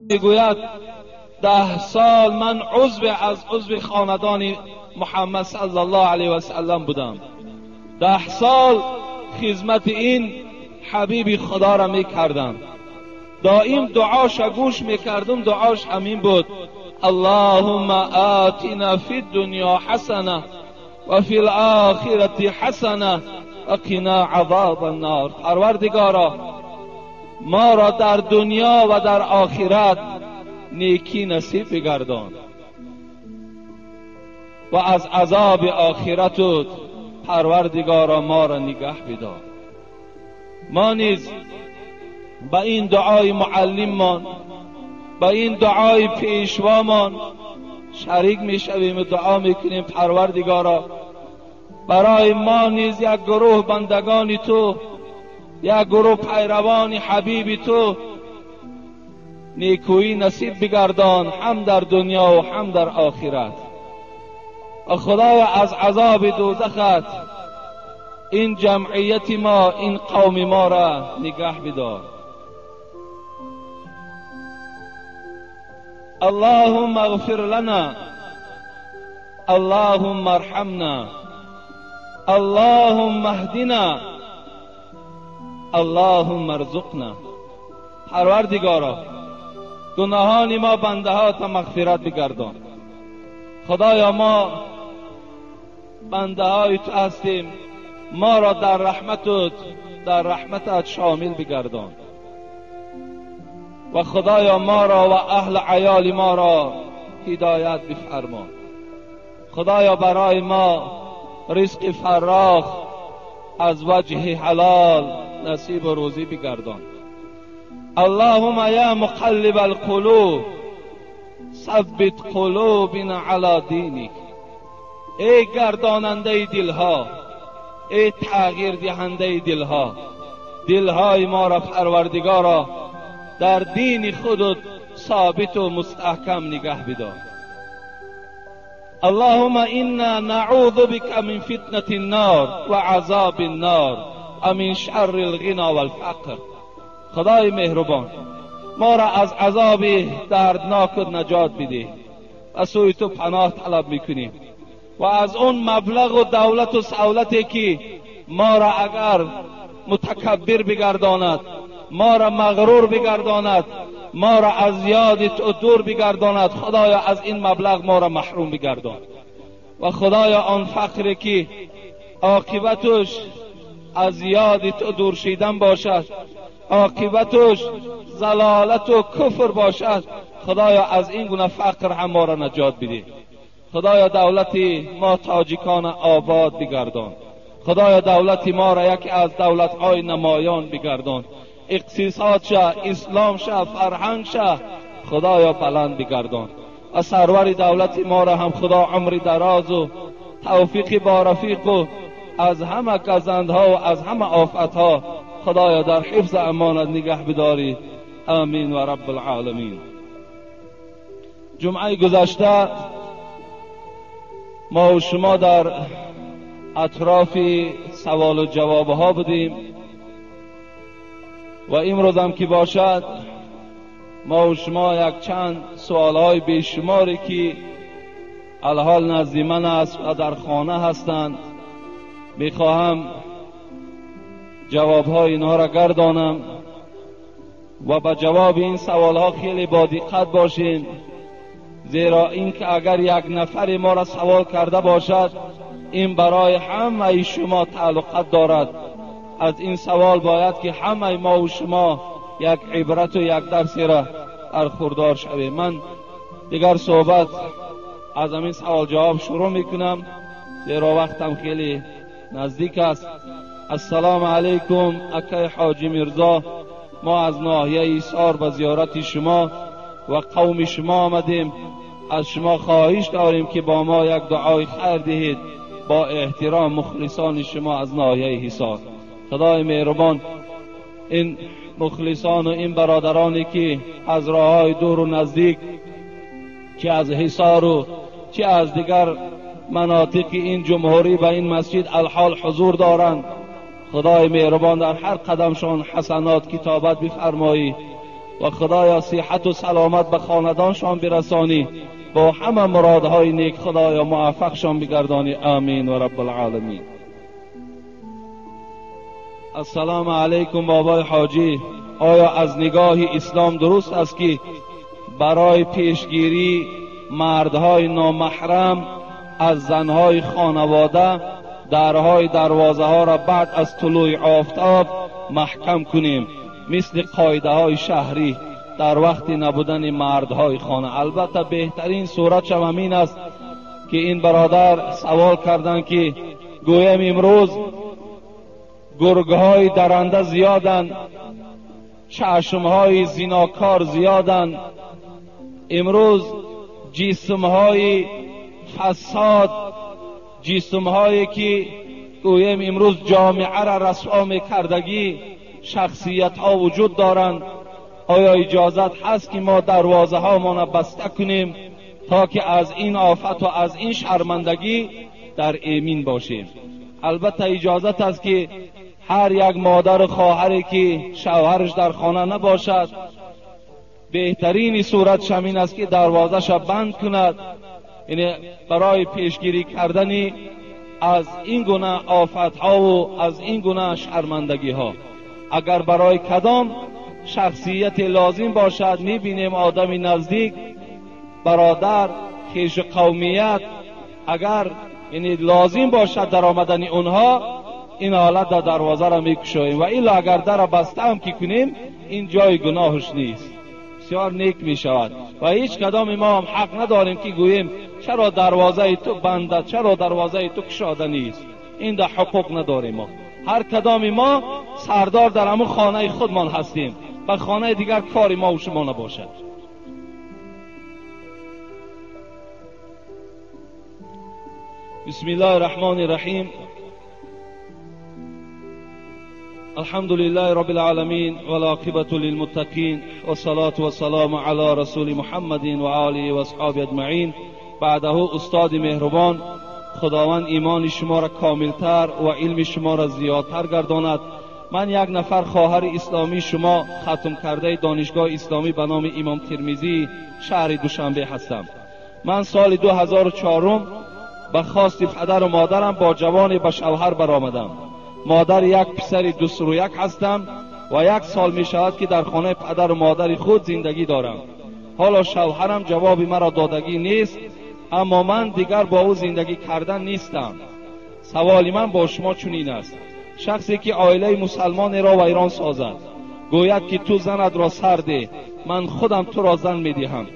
میگوید 10 سال من عضو از عضو خاندان محمد صلی الله علیه و سلم بودم. 10 سال خدمت این حبیب خدا را میکردم. دائم دعاش گوش میکردم، دعاش همین بود: اللهم آتنا فی الدنیا حسنه و فی الآخرة حسنه و قنا عذاب النار. پروردگارا ما را در دنیا و در آخرت نیکی نصیب بگردان و از عذاب آخرت پروردگارا ما را نگه بدار. ما نیز با این دعای معلممان، با این دعای پیشوامان شریک میشویم و دعا میکنیم پروردگارا برای ما نیز یک گروه بندگان تو، یک گروه پیروان حبیب تو نیکویی نصیب بگردان، هم در دنیا و هم در آخرت. و خدایا از عذاب دوزخت این جمعیت ما، این قوم ما را نگه بدار. اللهم اغفر لنا، اللهم ارحمنا، اللهم اهدنا، اللهم ارزقنا. پروردگارا گناهان ما بنده ها تا مغفرت بگردان. خدایا ما بنده های تو هستیم، ما را در رحمتت، در رحمتت شامل بگردان. و خدایا ما را و اهل عیال ما را هدایت بفرما. خدایا برای ما رزق فراخ از وجه حلال نصیب و روزی بگردان. اللهم یا مقلب القلوب ثبت قلوبنا علی دینک. ای گرداننده دلها، ای تغییر دهنده دلها، دلهای ما را پروردگارا در دین خودت ثابت و مستحکم نگه بدار. اللهم انا نعوذ بك من فتنة النار و عذاب النار و من شر الغنى والفقر. خدای مهربان ما را از عذاب دردناک نجات بده و سوی تو پناه طلب میکنیم و از اون مبلغ و دولت و سولتی که ما را اگر متکبر بگرداند، ما را مغرور بگرداند، ما را از یاد تو دور بگرداند، خدایا از این مبلغ ما را محروم بگردان. و خدایا آن فقری که عاقبتش از یاد تو دور شیدن باشد، عاقبتش ضلالت و کفر باشد، خدایا از این گونه فقر هم ما را نجات بده. خدایا دولت ما تاجیکان آباد بگردان. خدایا دولت ما را یکی از دولت‌های نمایان بگردان. اقتصاد شه، اسلام شه، فرهنگ شه، خدایا بلند بگردان. و سرور دولت ما را هم خدا عمر دراز و توفیق با رفیق و از همه گزندها و از همه آفتها خدایا در حفظ امانت نگه بداری. آمین و رب العالمین. جمعه گذشته ما و شما در اطراف سوال و جواب ها بودیم و امروز هم که باشد ما و شما یک چند سوال های بیشماری که الحال نزد من است و در خانه هستند میخواهم جواب های اینها را گردانم و به جواب این سوال ها خیلی با دقت باشین، زیرا اینکه اگر یک نفر ما را سوال کرده باشد این برای همه شما تعلقات دارد. از این سوال باید که همه ما و شما یک عبرت و یک درسی را برخوردار شویم. من دیگر صحبت از همین سوال جواب شروع میکنم زیرا وقتم خیلی نزدیک است. السلام علیکم اکای حاجی میرزا، ما از ناحیه ایثار به زیارت شما و قوم شما آمدیم. از شما خواهش داریم که با ما یک دعای خیر دهید. با احترام مخلصان شما از ناحیه حصار. خدای مهربان این مخلصان و این برادرانی که از راههای دور و نزدیک، چه از حصار و چه از دیگر مناطق این جمهوری به این مسجد الحال حضور دارند، خدای مهربان در هر قدمشان حسنات کتابت بفرمایی و خدایا صحت و سلامت به خاندانشان برسانی، با همه مرادهای نیک خدایا موفقشان بگردانی. آمین و رب العالمین. السلام علیکم بابای حاجی، آیا از نگاه اسلام درست است که برای پیشگیری مردهای نامحرم از زنهای خانواده درهای دروازه ها را بعد از طلوع آفتاب محکم کنیم مثل قاعده های شهری در وقت نبودن مردهای خانه؟ البته بهترین صورت همین است که این برادر سوال کردند که گویم امروز گرگهای درنده زیادند، چشمهای زیناکار زیادند، امروز جسمهای فساد، جسمهایی که گویم امروز جامعه را رسوا میکردگی شخصیت ها وجود دارند، آیا اجازت هست که ما دروازه ها ما بسته کنیم تا که از این آفت و از این شرمندگی در ایمین باشیم؟ البته اجازت است که هر یک مادر و خواهری که شوهرش در خانه نباشد، بهترین صورت همین است که دروازه‌اش بند کند، یعنی برای پیشگیری کردن از این گونه آفت‌ها و از این گونه شرمندگی‌ها. اگر برای کدام شخصیت لازم باشد، می‌بینیم آدم نزدیک، برادر، خویش قومیت، اگر یعنی لازم باشد در آمدن اونها، این حالت در دروازه را میکشویم و الا اگر در بسته هم که کنیم این جای گناهش نیست، بسیار نیک می شود و هیچ کدام ما هم حق نداریم که گوییم چرا دروازه تو بنده، چرا دروازه تو کشاده نیست. این در حقوق نداریم. ما هر کدام ما سردار در همون خانه خودمان هستیم و خانه دیگر کاری ما و شما نباشد. بسم الله الرحمن الرحیم. الحمد لله رب العالمين والعاقبة للمتقين والصلاة والسلام على رسول محمد و آله و اصحابه اجمعین. بعده استاد مهربان، خداوند ایمان شما را کاملتر و علم شما را زیادتر گرداند. من یک نفر خواهر اسلامی شما ختم کرده دانشگاه اسلامی به نام امام ترمذی شهر دوشنبه هستم. من سال 2004 به خواست پدر و مادرم با جوانی به شوهر برآمدم. مادر یک پسر 2 و یک هستم و یک سال می شود که در خانه پدر و مادر خود زندگی دارم. حالا شوهرم جواب مرا دادگی نیست، اما من دیگر با او زندگی کردن نیستم. سوال من با شما چنین است: شخصی که عائله مسلمان را ویران سازد، گوید که تو زند را سر ده، من خودم تو را زن می دهم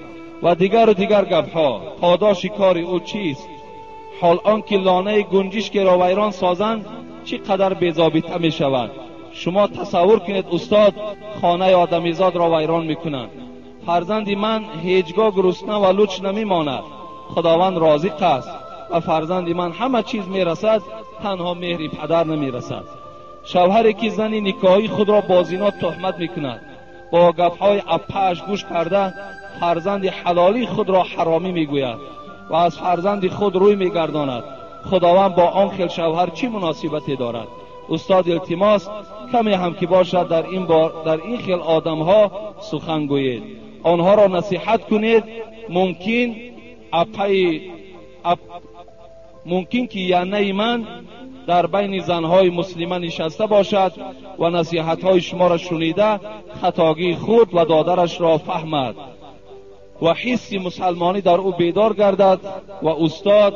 و دیگر و دیگر گپها، پاداش کار او چیست؟ حال آنکه لانه گنجشک را ویران سازند چی قدر بی‌ضابطه می شود. شما تصور کنید استاد، خانه آدمیزاد را ویران میکنند. فرزند من هیچگاه گرسنه و لوچ نمیماند، خداوند رازق است و فرزند من همه چیز میرسد، تنها مهر پدر نمیرسد. شوهری که زن نکاحی خود را با زنا تهمت میکند، با گپهای اپش گوش کرده فرزند حلالی خود را حرامی میگوید و از فرزند خود روی میگرداند، خداوند با آن خیل شوهر چی مناسبتی دارد؟ استاد التماس کمی هم که باشد در این بار در این خیل آدمها سخن گویید، آنها را نصیحت کنید. ممکن اپای اپ ممکن که یعنی من در بین زنهای مسلمه نشسته باشد و نصیحتهای شما را شنیده خطاگی خود و دادرش را فهمد و حس مسلمانی در او بیدار گردد. و استاد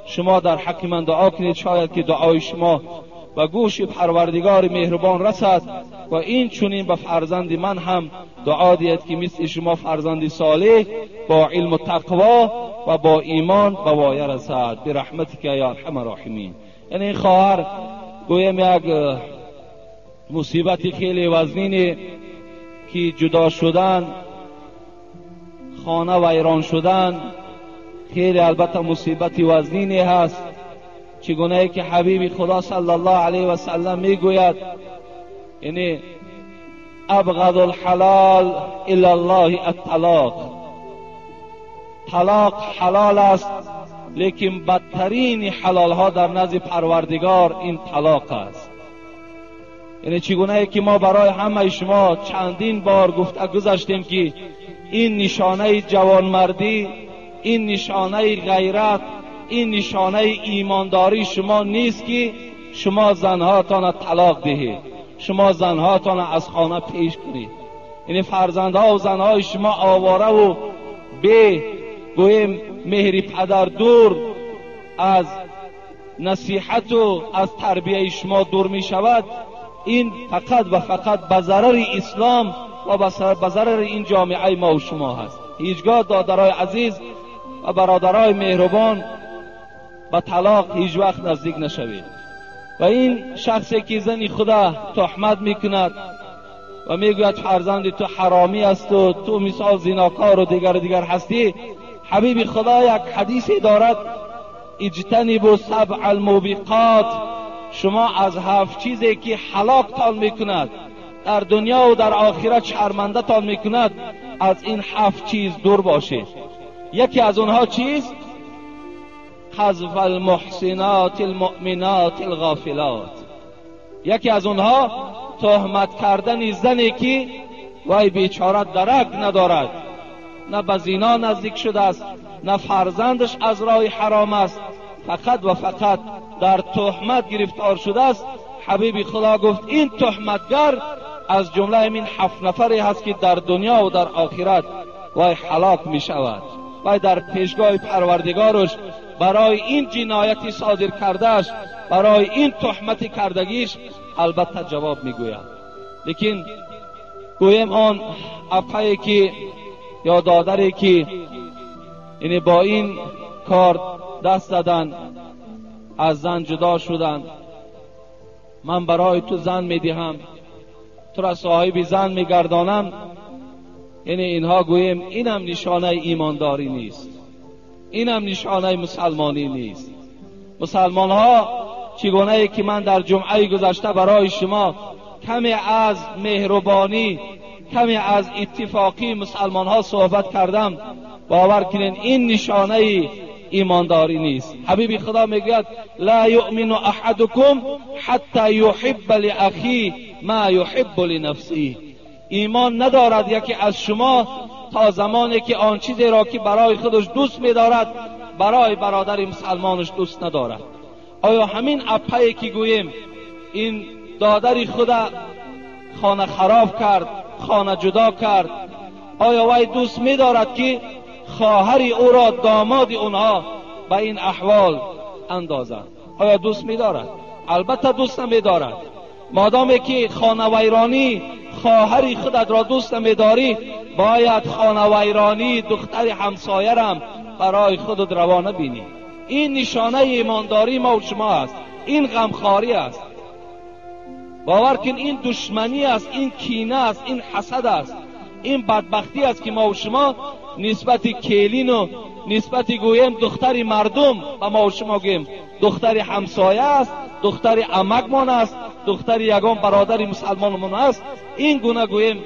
شما در حق من دعا کنید، شاید که دعای شما به گوش پروردگار مهربان رسد و این چنین به فرزند من هم دعا دهید که مثل شما فرزند صالح با علم و تقوا و با ایمان به وایه رسد. برحمتک یا ارحم الراحمین. یعنی این خواهر گویم یک مصیبت خیلی وزنینی که جدا شدن، خانه ویران شدن، خیلی البته مصیبت وزنینی هست. چگونه که حبیب خدا صلی الله علیه و سلم میگوید، یعنی ابغض الحلال الی الله الطلاق. طلاق حلال است، لیکن بدترین حلال ها در نزد پروردگار این طلاق است. یعنی چگونه که ما برای همه شما چندین بار گفته گذشتیم که این نشانه جوانمردی، این نشانه غیرت، این نشانه ایمانداری شما نیست که شما زنهاتان طلاق دهید، شما زنهاتان از خانه پیش کنید. یعنی فرزندها و زنهای شما آواره و به گویم مهری پدر دور از نصیحت و از تربیه شما دور می شود. این فقط و فقط به ضرر اسلام و به ضرر این جامعه ما و شما هست. هیچگاه دادرای عزیز و برادرای مهربان به طلاق هیچ وقت نزدیک نشوید. و این شخصی که زنی خدا تهمت میکند و میگوید فرزند تو حرامی است و تو مثال زیناکار و دیگر دیگر هستی، حبیب خدا یک حدیثی دارد: اجتنبوا سبع الموبقات. شما از هفت چیزی که هلاکتان میکند در دنیا و در آخرت شرمنده تان میکند، از این هفت چیز دور باشید. یکی از اونها چیست؟ قذف المحسنات المؤمنات الغافلات. یکی از اونها تهمت کردن زنی که وای بیچاره درک ندارد، نه به زنا نزدیک شده است، نه فرزندش از راه حرام است، فقط و فقط در تهمت گرفتار شده است. حبیب خدا گفت این تهمتگر از جمله همین هفت نفری هست که در دنیا و در آخرت وای هلاک می شود. وای در پیشگاه پروردگارش برای این جنایتی صادر کردهش، برای این تهمت کردگیش البته جواب میگوید. لیکن گویم آن اپایی که یا دادری که یعنی با این کار دست زدن، از زن جدا شدن، من برای تو زن میدهم، تو را صاحب زن میگردانم، یعنی اینها گوییم اینم نشانه ایمانداری نیست، اینم نشانه مسلمانی نیست. مسلمان ها چگونه ای که من در جمعه گذشته برای شما کمی از مهربانی، کمی از اتفاقی مسلمان ها صحبت کردم، باور کنین این نشانه ایمانداری نیست. حبیب خدا میگوید لا یؤمن احدکم حتی یحب لاخیه ما یحب لنفسه. ایمان ندارد یکی از شما تا زمانی که آن چیزی را که برای خودش دوست می‌دارد برای برادر مسلمانش دوست ندارد. آیا همین اپایی که گوییم این دادر خود خانه خراب کرد، خانه جدا کرد، آیا وی دوست می‌دارد که خواهر او را داماد اونها به این احوال اندازند؟ آیا دوست می‌دارد؟ البته دوست نمی‌دارد. مادامی که خانه ویرانی خواهر خودت را دوست نمی‌داری، باید خانه ویرانی دختر همسایه رم برای خودت روانه بینی. این نشانه ایمانداری ما و شما است، این غمخواری است. باور کن این دشمنی است، این کینه است، این حسد است، این بدبختی است که ما و شما نسبت کلین و نسبت گویم دختر مردم و ما و شما گویم دختر همسایه است، دختر عمکمان است، دختر یگان برادر مسلمانمان است. این گونه گویم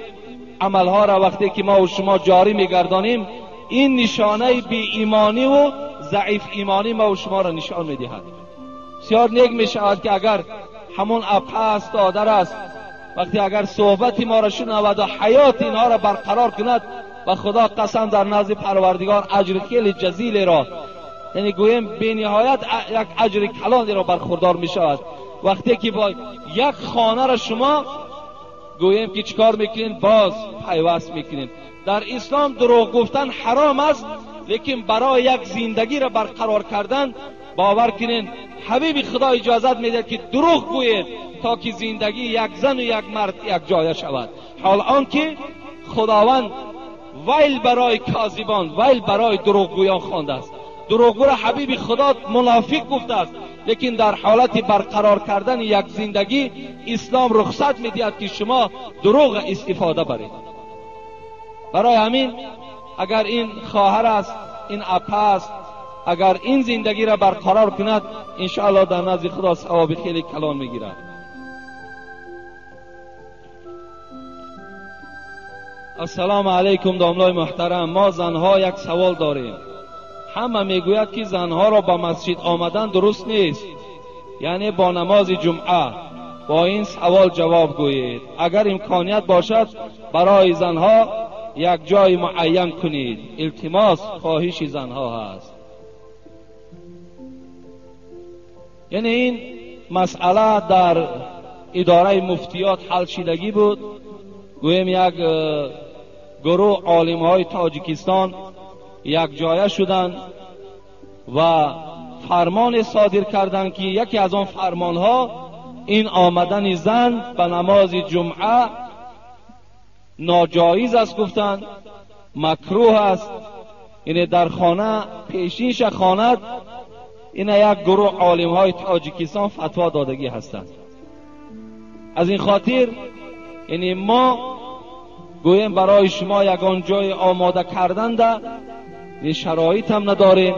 عملها را وقتی که ما و شما جاری میگردانیم، این نشانه بی ایمانی و ضعیف ایمانی ما و شما را نشان میدهد. بسیار نیک میشود که اگر همون اپه است، دادر است، وقتی اگر صحبت ما را شنود و حیات اینها را برقرار کند، و خدا قسم در نزد پروردگار اجر خیلی جزیل را، یعنی گویم به نهایت یک اجر کلانی را برخوردار می شود. وقتی که با یک خانه را شما گویم که چیکار میکنین، باز پیوست میکنین. در اسلام دروغ گفتن حرام است، لیکن برای یک زندگی را برقرار کردن باور کنین حبیب خدا اجازت میده که دروغ گویید تا که زندگی یک زن و یک مرد یک جایه شود. حال آنکه خداوند ویل برای کاذبان، ویل برای دروغگویان خوانده است. دروغگو را حبیب خدا منافق گفته است، لیکن در حالت برقرار کردن یک زندگی اسلام رخصت میدهد که شما دروغ استفاده برید. برای همین اگر این خواهر است، این اپه است، اگر این زندگی را برقرار کند، انشاءالله در نزد خدا ثواب خیلی کلان میگیرد. السلام علیکم داملای محترم. ما زنها یک سوال داریم. همه میگوید که زنها را به مسجد آمدن درست نیست، یعنی با نماز جمعه. با این سوال جواب گویید. اگر امکانیت باشد برای زنها یک جای معین کنید. التماس خواهش زنها هست. یعنی این مسئله در اداره مفتیات حل شدگی بود. گویم یک گروه عالمهای تاجیکستان یک جایه شدند و فرمان صادر کردند که یکی از آن فرمانها این آمدن زن به نماز جمعه ناجایز است، گفتند مکروه است، یعنی در خانه پیشینش خواند. این یک گروه عالمهای تاجیکستان فتوا دادگی هستند. از این خاطر یعنی ما گوییم برای شما یگان جای آماده کردن ده شرایط هم نداریم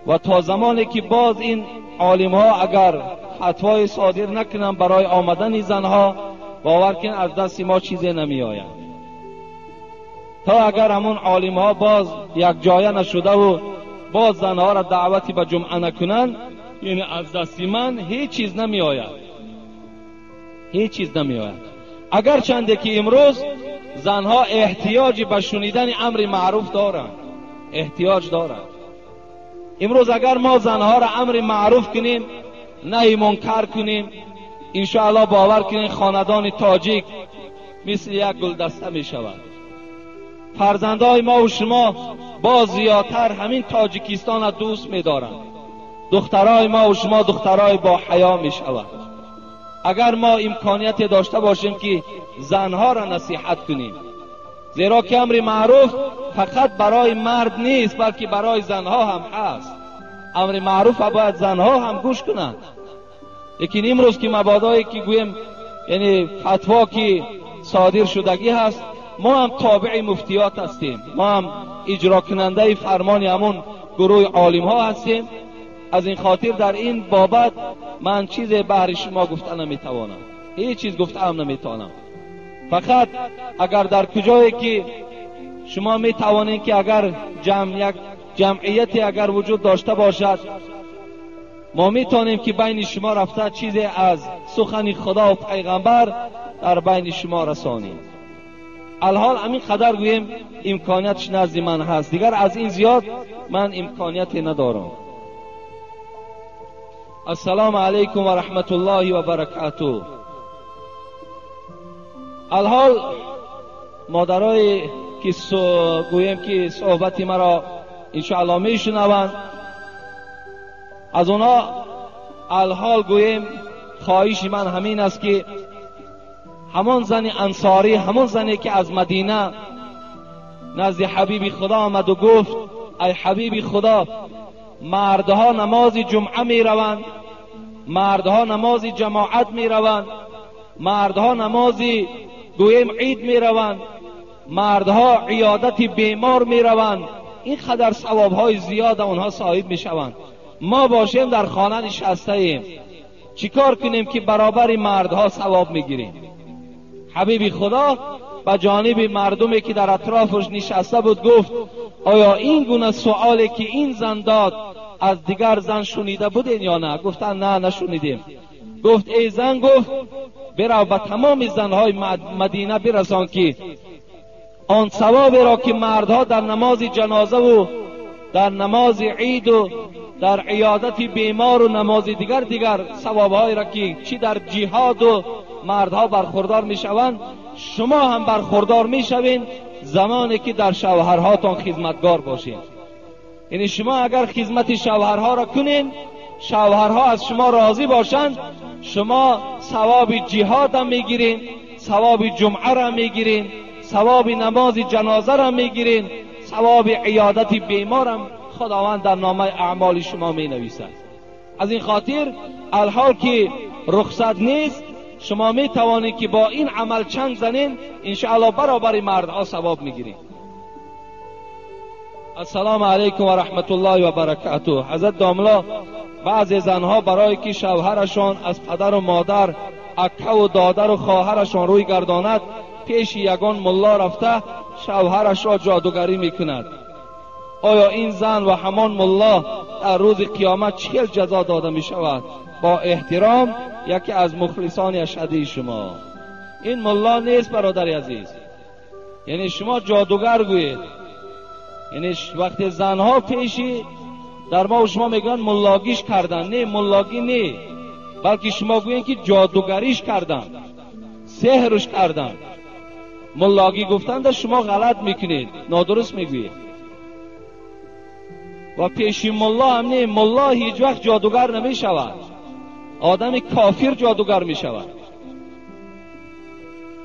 و تا زمانی که باز این عالمها اگر فتوای صادر نکنن برای آمدن زنها، باور کن از دست ما چیزی نمی آید. تا اگر همون عالمها باز یک جایه نشده و باز زنها را دعوتی به جمعه نکنن، یعنی از دست من هیچ چیز نمی آید، هیچ چیز نمی آید. اگر چنده که امروز زنها احتیاج به شنیدن امر معروف دارند، احتیاج دارند. امروز اگر ما زنها را امر معروف کنیم، نهی منکر کنیم، انشاءالله باور کنیم خاندان تاجیک مثل یک گلدسته می شود. فرزندهای ما و شما باز زیادتر همین تاجیکستان را دوست می دارند. دخترای ما و شما دخترای با حیا می شود. اگر ما امکانیت داشته باشیم که زنها را نصیحت کنیم، زیرا که امر معروف فقط برای مرد نیست بلکه برای زنها هم هست. امر معروف باید زنها هم گوش کنند. لیکن امروز که مبادایی که گویم یعنی فتوا که صادر شدگی هست، ما هم تابع مفتیات هستیم، ما هم اجرا کننده فرمان همون گروه عالم ها هستیم. از این خاطر در این بابت من چیز بهر شما گفته نمیتوانم، هیچ چیز گفته هم نمیتوانم. فقط اگر در کجایی که شما میتوانید که اگر یک جمعیتی اگر وجود داشته باشد، ما میتونیم که بین شما رفته چیزی از سخن خدا و پیغمبر در بین شما رسانیم. الحال همین قدر گوییم امکانیتش نزد من هست، دیگر از این زیاد من امکانیتی ندارم. السلام علیکم و رحمت الله و برکاته. الحال مادرای که گوییم که صحبت مرا انشاءالله میشنوند، از اونا الحال گوییم خواهش من همین است که همان زن انصاری، همان زنی که از مدینه نزد حبیب خدا آمد و گفت ای حبیب خدا، مردها نماز جمعه می روند، مردها نماز جماعت می روند، مردها نماز گوییم عید می روند، مردها عیادت بیمار می روند، این قدر ثواب های زیاد آنها صاحب می شوند. ما باشیم در خانه نشسته ایم، چیکار کنیم که برابر مردها ثواب میگیریم؟ حبیب خدا به جانب مردمی که در اطرافش نشسته بود گفت آیا این گونه سوالی که این زن داد از دیگر زن شنیده بودین یا نه؟ گفتن نه، نشنیدیم. گفت ای زن، گفت برو به تمام زنهای مدینه برسان که آن ثوابی را که مردها در نماز جنازه و در نماز عید و در عیادت بیمار و نماز دیگر ثوابهایی را که چی در جهاد و مردها برخوردار میشوند، شما هم برخوردار میشوین زمانی که در شوهرهاتان خدمتگار باشین. یعنی شما اگر خدمت شوهرها را کنین، شوهرها از شما راضی باشند، شما ثواب جهاد هم میگیرین، ثواب جمعه را میگیرین، ثواب نماز جنازه را میگیرین، ثواب عیادت بیمارم خداوند در نامه اعمال شما می نویسد. از این خاطر الحال که رخصت نیست، شما می توانید که با این عمل چنگ زنین، انشاءالله برابر مردها ثواب میگیرین. السلام علیکم و رحمت الله و برکاته. حضرت داملا، بعضی زنها برای که شوهرشان از پدر و مادر، اکه و دادر و خواهرشان روی گرداند، پیش یگان ملا رفته شوهرش را جادوگری میکند. آیا این زن و همان ملا در روز قیامت چه جزا داده می شود؟ با احترام یکی از مخلصان اشهدی شما. این ملا نیست برادر عزیز، یعنی شما جادوگر گویید. یعنی وقتی زنها پیشی در ما و شما میگن ملاگیش کردن، نه ملاگی نه، بلکه شما گویید که جادوگریش کردن، سحرش کردن. ملاگی گفتن در شما غلط میکنید، نادرست میگویید. و پیشی ملا هم نه، ملا هیچ وقت جادوگر نمیشود، آدم کافر جادوگر میشود.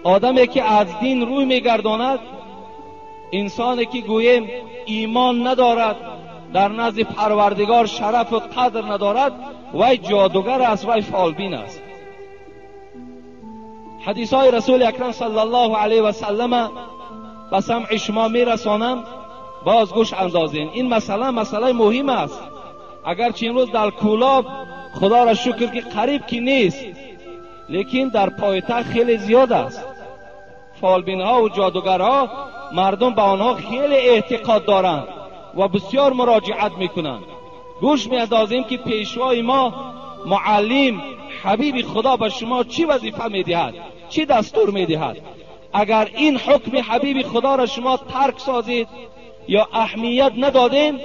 آدمی که از دین روی میگرداند، انسانی که گوییم ایمان ندارد، در نزد پروردگار شرف و قدر ندارد، وی جادوگر است، وی فالبین است. حدیث های رسول اکرم صلی الله علیه و سلم به سمع شما میرسانم، باز گوش اندازین. این مسئله مسئله مهم است. اگرچه امروز در کولاب خدا را شکر که قریب که نیست، لیکن در پایتخت خیلی زیاد است. فالبین ها و جادوگرها، مردم به آنها خیلی اعتقاد دارند و بسیار مراجعت میکنند. گوش میاندازیم که پیشوای ما، معلم، حبیب خدا به شما چی وظیفه میدهد، چی دستور میدهد. اگر این حکم حبیب خدا را شما ترک سازید یا اهمیت ندادین،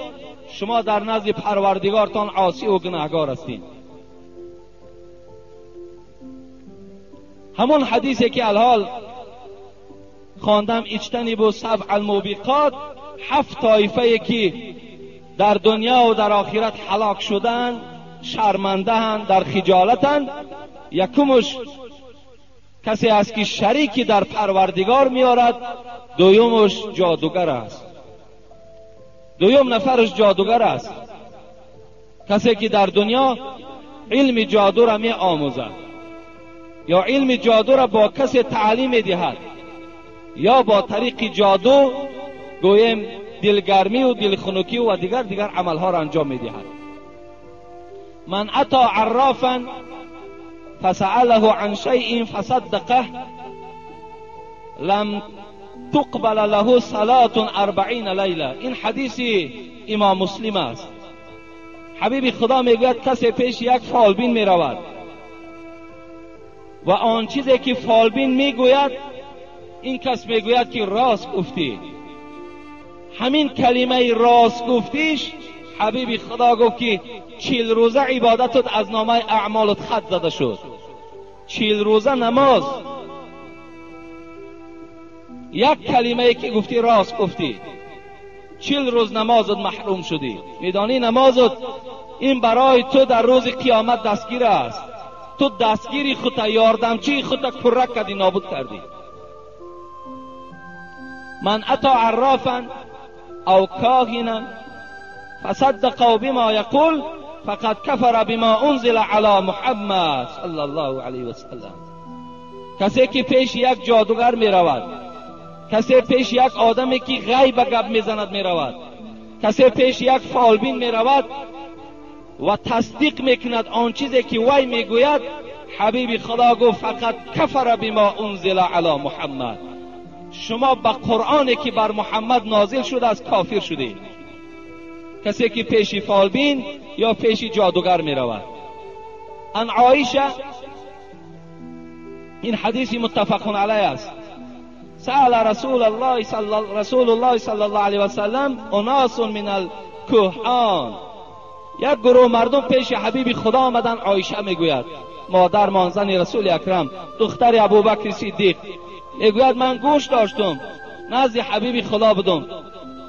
شما در نزد پروردگارتان عاصی و گناهگار هستید. همون حدیثی که الحال خواندم، اجتنبوا سبع الموبقات، 7 طایفه که در دنیا و در آخرت هلاک شدن، شرمنده‌اند، در خجالتند. یکمش کسی است که شریکی در پروردگار میارد، دویمش جادوگر است، دویم نفرش جادوگر است، کسی که در دنیا علم جادو را می آموزد یا علم جادو را با کسی تعلیم میدهد یا با طریق جادو گویم دلگرمی و دلخنکی و دیگر عملها را انجام میدهد. من اتی عرافا فسأله عن شیء فصدقه لم تقبل له صلاة 40 لیله. این حدیث امام مسلم است. حبیب خدا میگوید کسی پیش یک فالبین میرود و آن چیزی که فالبین میگوید، این کس میگوید که راست گفتی. همین کلمه راست گفتیش، حبیب خدا گفت که 40 روزه عبادتت از نامه اعمالت خط زده شد. 40 روزه نماز، یک کلمه که گفتی راست گفتی، 40 روز نمازت محروم شدی. میدانی نمازت این برای تو در روز قیامت دستگیر است. تو دستگیری خودت، یاردمچی خودت کرک کردی، نابود کردی. من اتی عرافا او کاهنا فصدق بما یقول فقد کفر بما انزل علی محمد صلی الله علیه وسلم. کسی که پیش یک جادوگر می رود، کسی پیش یک آدمی که غیب گپ میزند می رود، کسی پیش یک فالبین می رود و تصدیق میکند آن چیزی که وی میگوید، حبیب خدا گفت فقط کفر بما انزل علی محمد. شما به قرآنی که بر محمد نازل شده از کافر شدید. کسی که پیش فالبین یا پیش جادوگر می رود. ان عایشه، این حدیث متفق علیه است، سأل رسول الله صلی الله علیه و سلم اناس من الکهان. یک گروه مردم پیش حبیب خدا آمدن. عایشه میگوید، مادر مانزن رسول اکرم، دختر ابوبکر صدیق، میگوید من گوش داشتم، نزد حبیب خدا بودم.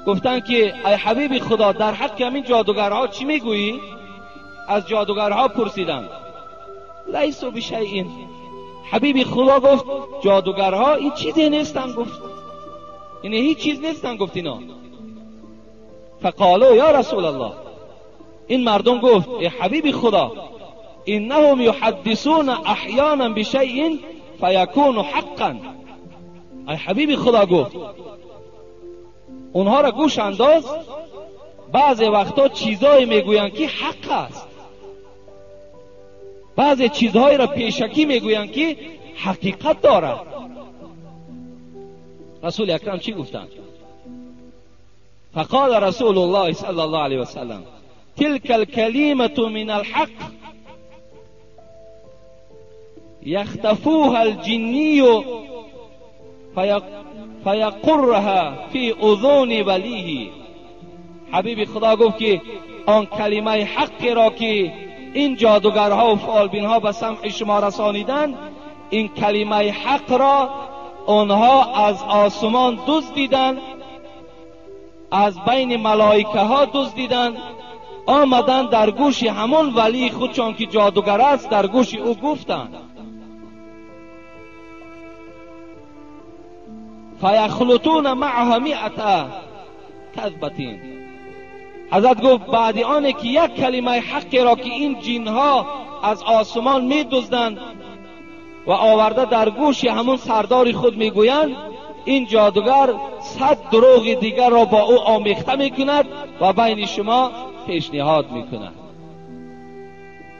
گفتن که ای حبیب خدا، در حق همین جادوگرها چی میگویی؟ از جادوگرها پرسیدن. لیسوا بشیء. حبیب خدا گفت جادوگرها این چیزی نیستن، گفت این هیچ چیز نیستن، گفت اینا. فقالوا یا رسول الله، این مردم گفت ای حبیب خدا، انهم یحدثون احیانا بشیء فیکون حقا. ای حبیب خدا، گفت اونها را گوش انداز، بعضی وقتا چیزایی میگویند که حق است، بعضی چیزهایی را پیشکی میگویند که حقیقت دارد. رسول اکرم چی گفتند؟ فقال رسول الله صلی الله علیه وسلم تلك الكلمة من الحق. یخطفوها الجنی فیقرها فی اذن ولیه. حبیب خدا گفت که آن کلمه حقی را که این جادوگرها و فالبینها به سمع شما رسانیدند، این کلمه حق را آنها از آسمان دزدیدند، از بین ملائکه ها دزدیدند، آمدند در گوش همون ولی خودشان که جادوگر است در گوش او گفتند. فیخلطون معها مئة کذبة. حضرت گفت بعد آنه که یک کلمه حقی را که این جنها از آسمان می دزدند و آورده در گوش همون سردار خود میگویند، این جادوگر 100 دروغ دیگر را با او آمیخته میکند و بین شما پیشنهاد میکند.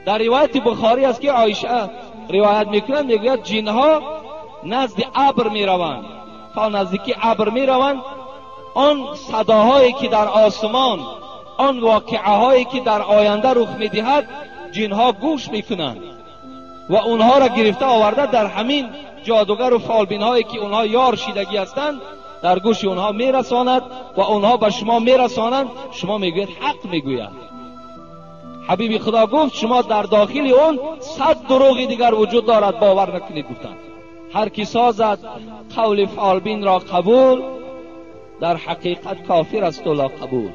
در روایت بخاری است که عایشه روایت میکند، میگوید جنها نزد ابر میروند، تا نزدیکی ابر میروند، آن صداهایی که در آسمان، آن واقعه هایی که در آینده رخ میدهد، جنها گوش میکنند و اونها را گرفته آورده در همین جادوگر و فالبین هایی که اونها یار شیدگی هستند در گوش اونها میرساند و اونها به شما میرسانند، شما میگوید حق میگوید. حبیب خدا گفت شما در داخل اون 100 دروغ دیگر وجود دارد، باور نکنید. گفتند هر کی سازد قول فالبین را قبول، در حقیقت کافر است و لا قبول.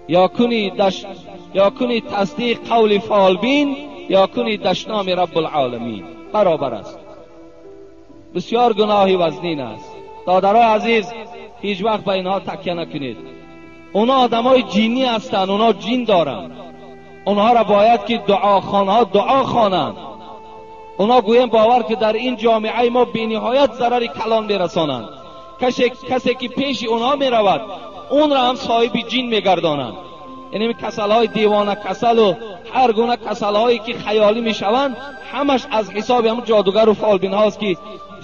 یا کنی تصدیق قول فالبین، یا کنی دشنام رب العالمین، برابر است. بسیار گناهی وزنین است. دادرای عزیز، هیچ وقت به اینها تکیه نکنید. اونا آدمای جینی هستند، اونا جین دارند، اونها را باید که دعاخوانها دعا خوانند. اونا گویم باور که در این جامعه ما بی‌نهایت ضرر کلان میرسانند. کسی که پیش اونها میرود اون را هم صاحب جین میگردانند. یعنی کسلهای دیوانه کسل و هر گونه کسلهایی که خیالی میشوند، همش از حساب هم جادوگر و فالبین هاست که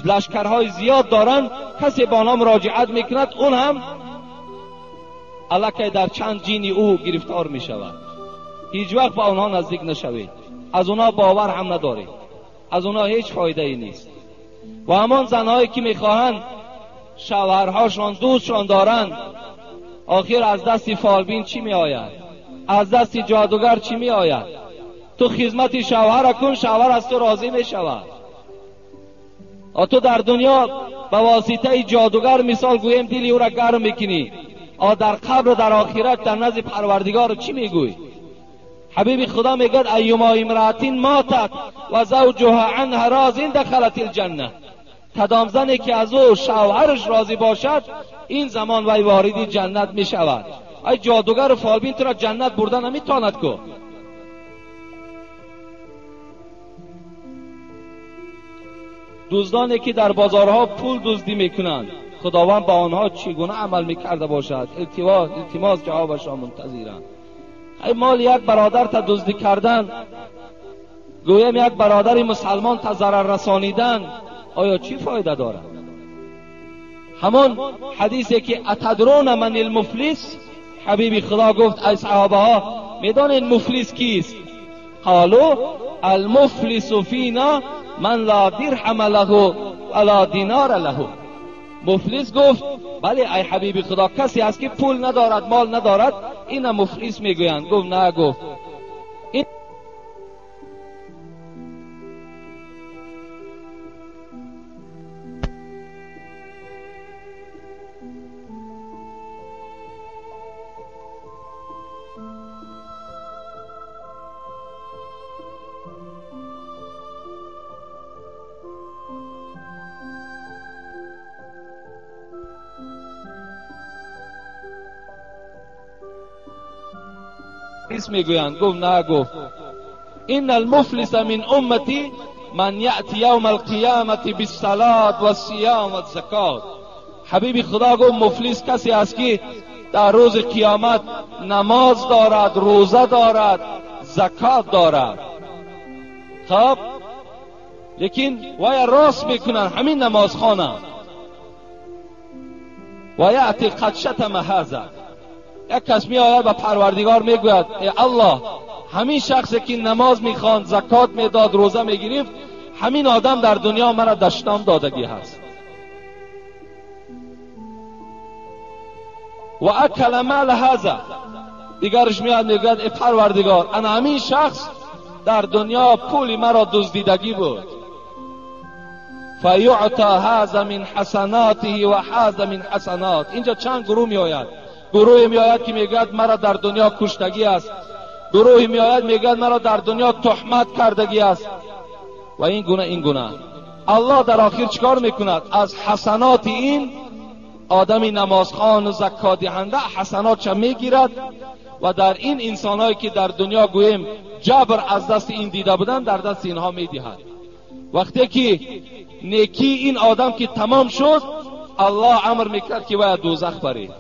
لشکرهای زیاد دارند. کسی با آنها مراجعت میکند، اون هم الکی در چند جینی او گرفتار میشود. هیچ وقت با آنها نزدیک نشوید، از آنها باور هم ندارید، از آنها هیچ فایده ای نیست. و همان زنهایی که میخواهند شوهرهاشان دوستشان دارند، آخر از دست فالبین چی می آید؟ از دست جادوگر چی می آید؟ تو خدمت شوهر کن، شوهر از تو راضی می شود. تو در دنیا به واسطه جادوگر مثال گویم دل او را گرم میکنی، در قبر و در آخرت در نزد پروردگار چی میگوی؟ حبیب خدا میگوید ایما امرأة ماتت و زوجها عنها راض دخلت الجنه. کدام زنی که از او شوهرش راضی باشد، این زمان وی وارد جنت می شود. ای جادوگر و فالبین تو را جنت بردن نمیتواند کو. دزدانی که در بازارها پول دزدی میکنند، خداوند با آنها چگونه عمل میکرده باشد؟ التماس جوابش را منتظرند. ای مال یک برادر تا دزدی کردن، گویم یک برادر مسلمان تا ضرر رسانیدن، آیا چی فایده دارد؟ همان حدیثی که اتدرون من المفلس، حبیب خدا گفت ای صحابه ها میدانید مفلس کیست؟ قالوا المفلس فینا من لا درهم له ولا دینار له. مفلس گفت بله ای حبیب خدا، کسی است که پول ندارد، مال ندارد، اینا مفلس میگویند. گفت نه، گفت این میگویند. گفت نه، گفت ان المفلس من امتی من یأتی یوم القیامة بالصلاة والصیام والزکات. حبیب خدا گفت مفلس کسی است که در روز قیامت نماز دارد، روزه دارد، زکات دارد. خب لیکن وای راست میکنن همین نماز خوانه. و یأتی قد شتم هذا. یک کس می آید و پروردگار میگوید ای الله، همین شخصی که نماز میخواند، زکات میداد، روزه میگرفت، ҳамин одам дар дунё мара дашном додагӣ ҳаст. Ва акала мала ҳаза, дигараш меояд мегӯяд эй Парвардигор, ана ҳамин шахс дар дунё пули маро дуздидагӣ буд. فیعطی هذا من حسناته و هذا من حسنات. اینجا چند گروه میآید. گروهی میآید که میگوید مرا در دنیا کشتگی است، گروهی میآید میگوید مرا در دنیا تهمت کردگی است و این گونه این گونه. الله در آخر چیکار میکند؟ از حسنات این آدمی نمازخوان و زکات دهنده حسناتش میگیرد و در این انسانهایی که در دنیا گوییم جبر از دست این دیده بودن در دست اینها میدهد. وقتی که نیکی این آدم که تمام شد، الله امر میکرد که باید دوزخ برید.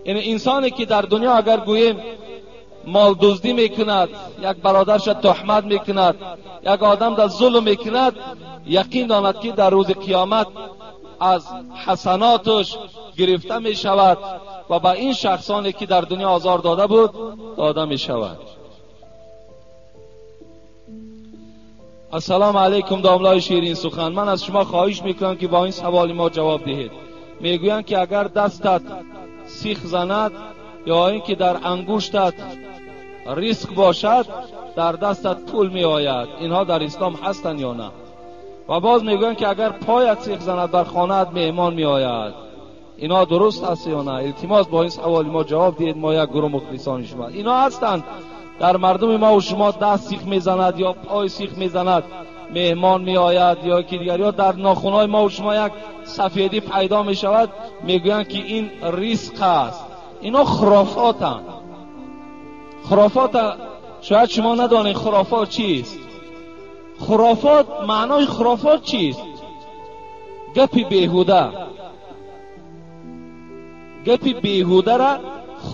یعنی انسانی که در دنیا اگر گوییم مال دزدی میکند، یک برادرش تهمت میکند، یک آدم در ظلم میکند، یقین داند که در روز قیامت از حسناتش گرفته میشود و به این شخصانی که در دنیا آزار داده بود داده میشود. السلام علیکم داملای شیرین سخن، من از شما خواهش میکنم که با این سوال ما جواب دهید. میگویند که اگر دستت سیخ زند یا اینکه در انگشتت ریسک باشد در دستت پول می آید، اینها در اسلام هستند یا نه؟ و باز میگویند که اگر پایت سیخ زند بر خانه‌ات مهمان می آید، اینا درست هست یا نه؟ التماس با این سوال ما جواب دهید، ما یک گروه مخلصان شما. اینا هستند در مردم ما و شما، دست سیخ میزند یا پای سیخ میزند مهمان می آید یا که دیگر، یا در ناخن‌های ما و شما یک سفیدی پیدا می شود، میگویند که این ریسک است. اینا خرافاتند. خرافات شاید شما ندانید خرافات چیست. خرافات، معنای خرافات چیست؟ گپی بیهوده. گپی بیهوده را